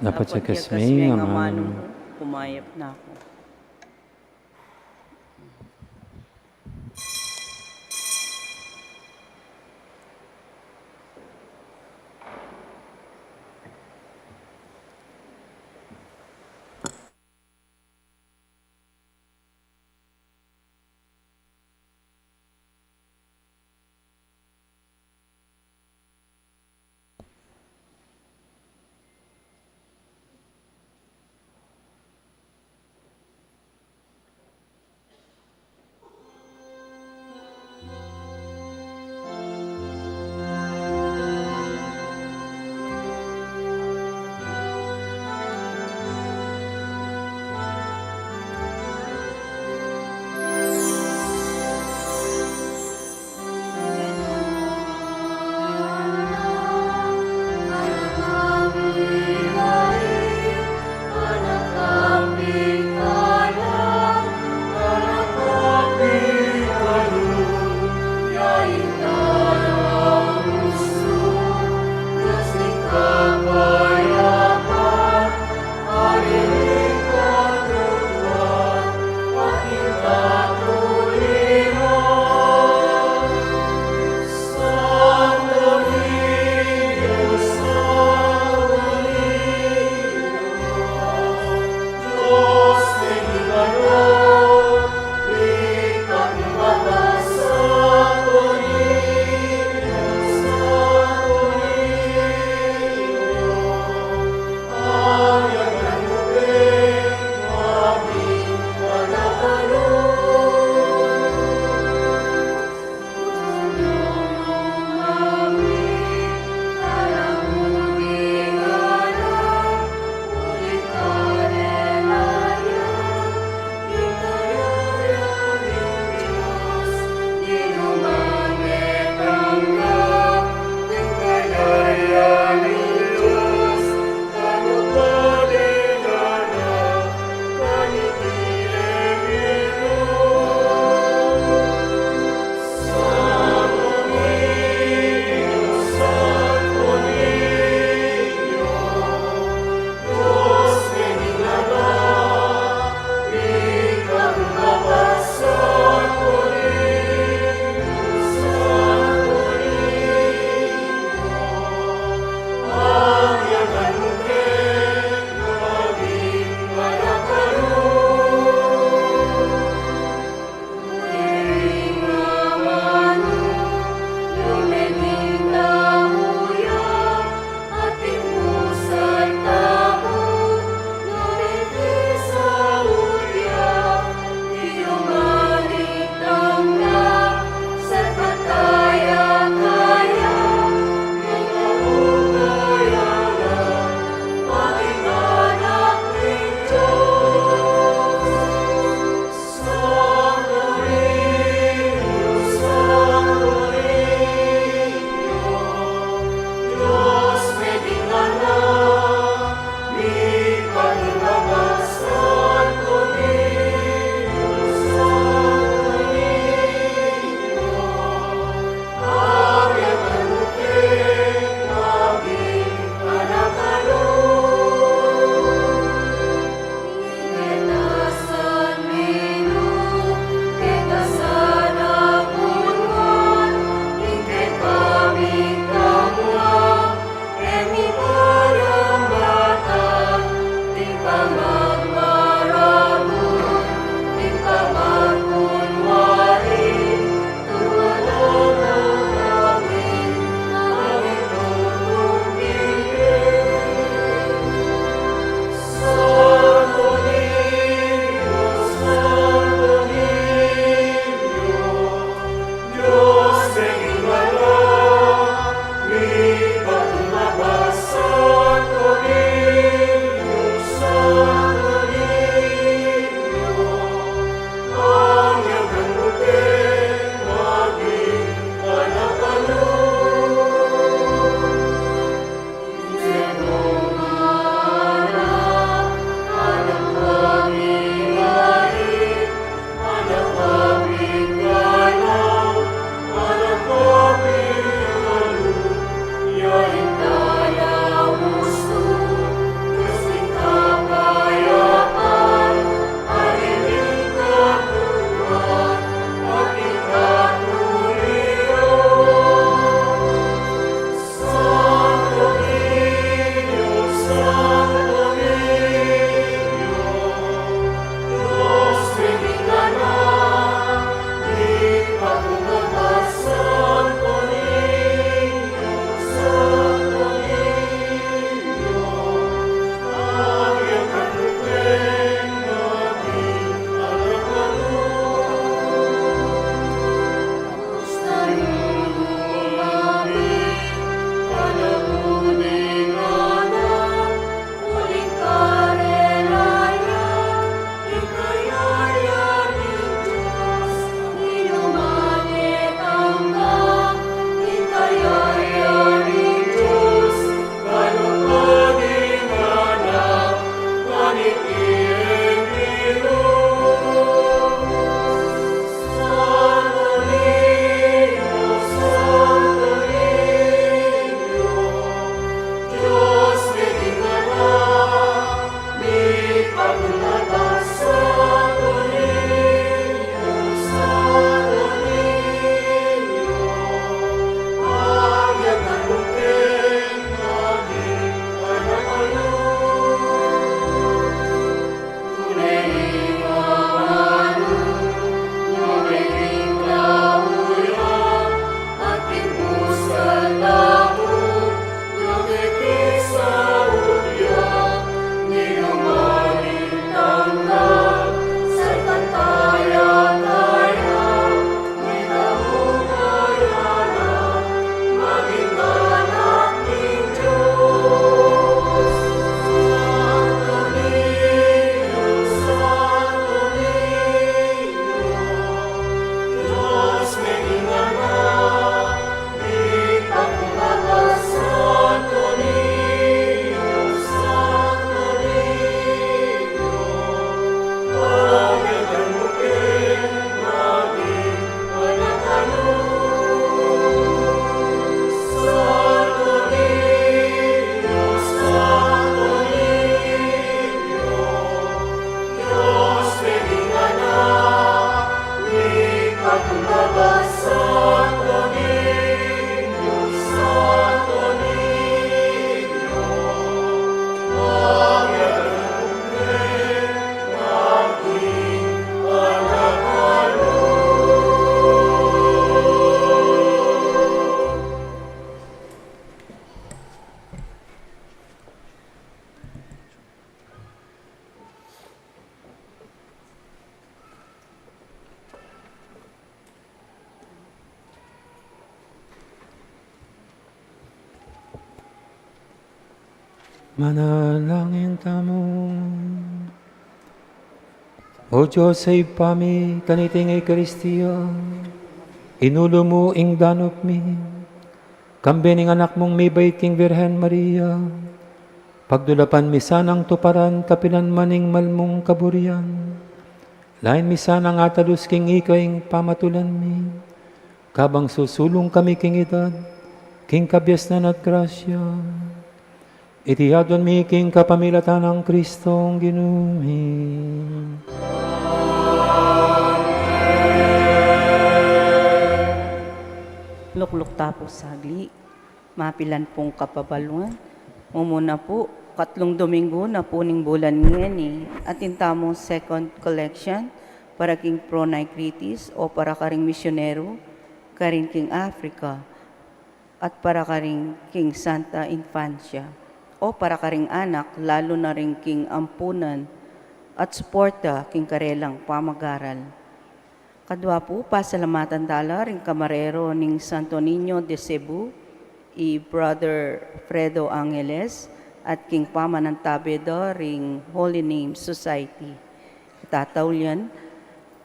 dapot yakas me ing amanu mu, kumayap na ku. Manalangin tamu. O Dios a Ibpa mi, kaniting Eukaristia, inulu mu ing danup mi, kambe ning Anak mung mibait king Virgen Maria, pagdulapan mi sanang tuparan kapilan man ing mal mung kaburian. Lain mi sanang atalus king ika ing pamatulan mi, kabang susulung kami king edad, king kabiasnan at grasya. Iti adwan mi king kapamilatan nang Kristong Ginu mi. Lukluk ta pu sagli. Mapilan pung kapabaluan. Mumuna pu, katlung Domingo na pu ning bulan ngeni, atin tamung second collection para king Pro Nigritis o para karing misyonero karin king Africa at para karing king Santa Infancia o para karing anak, lalu na ring king ampunan at suporta king karelang pamagaral. Kadwa pu, pasalamatan tala ring kamarero ning Santo Niño de Cebu, i Brother Fredo Angeles, at king pamanantabe da ring Holy Name Society. Itataulian,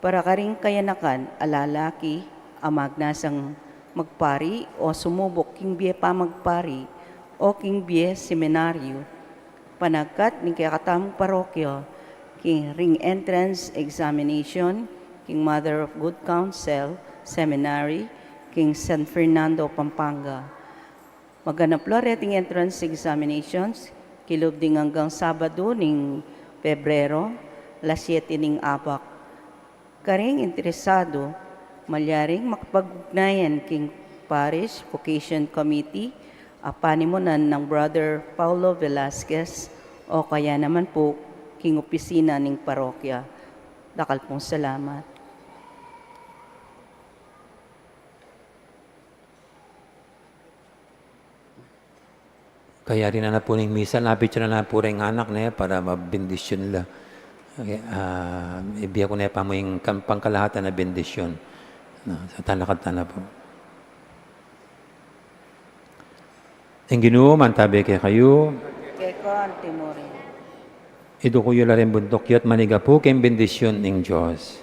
para karing kayanakan a lalaki a magnasang magpari o sumubuk king bie pamagpari o king bie seminaryo, panagkat ning kekatamung parokya, king ring entrance examination, king Mother of Good Counsel Seminary, king San Fernando, Pampanga. Maganap la reting entrance examinations, kilub ding anggang Sabado ning Pebrero, alas siyete ning abak. Karing interesado, malyaring makapag-ugnayan king Parish Vocation Committee, a panimunan nang Brother Paulo Velasquez, o kaya naman pu king opisina ning parokya. Dakal pung salamat. Kayari na na pu ning misa, lapit yu na na pu ring anak ne para mabendisyon la. Okay, ah, ibie ku ne pa mu ing kam-, pangkalahatan a bendisyon. Na, sa talakad ta na pu. Ing Ginu mantabe kekayu. Keka anti mu rin. Iduku yu la ring buntuk yu at manigapu king bendisyon ning Dios.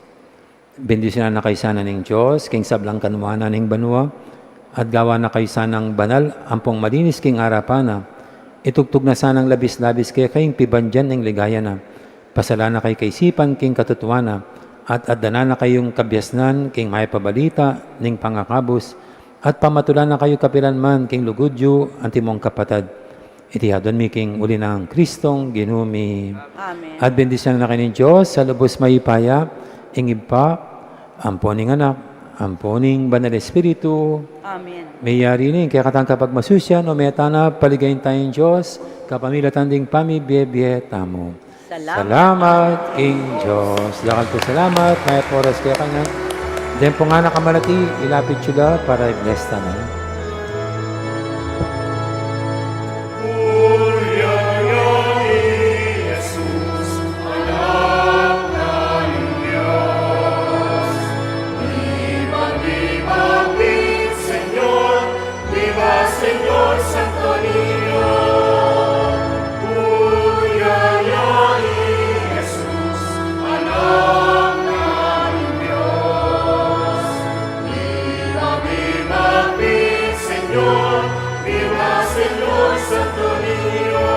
Bendisyunan na kayu sana ning Dios, king sablang kanuanan ning banua, at gawan na kayu sanang banal, ampong malinis king arapan na. Itugtug na sanang labis-labis keka ing pibandian ning ligaya na. Pasalan na kayu kaisipan king katutuan na, at addanan na kayung kabiasnan king mayap a balita ning pangakabus, at pamatulan na kayu kapilan man king lugud yu, antimong kapatad. Iti adwan mi king uli nang Kristong Ginu mi. Amen. At bendisyunan na kayu ning Dios a lubus mayupaya, ing Ibpa, ampo ning Anak, ampo ning Banal Espiritu. Amen. Meyari ne ing kekatang kapagmasusian, o meta na, paligayan taya ing Dios kapamilatan ding pamibie-bie tamu. Salamat. Salamat king Dios. Dakal pung salamat. Mayap a oras kekayu ngan. Deng pung anak a malati, ilapit yu la para i-bless tana. Viva Señor Santo Niño, Kuya ya i Jesus, Anak na ning Dios. Viva, viva, viva Señor, viva Señor Santo Niño.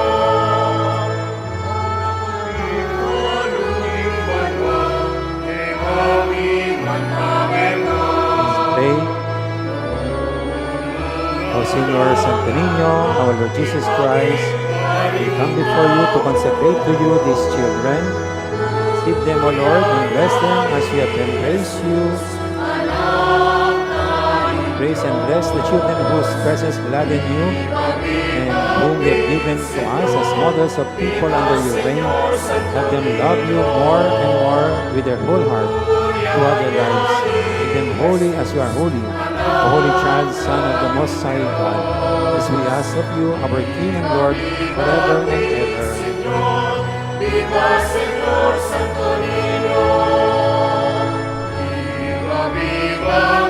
Let's pray. O Señor Santo Niño, our Lord Jesus Christ, we come before you to consecrate to you these children. Receive them, O Lord, and bless them as we have them praise you. Praise and bless the children whose presence gladden you and whom you have given to us as models of people under your reign. Have them love you more and more with their whole heart throughout their lives. Make them holy as you are holy, O Holy Child, Son of the Most High God, as we ask of you, our King and Lord, forever and ever. Viva Señor Santo Niño. Viva, viva.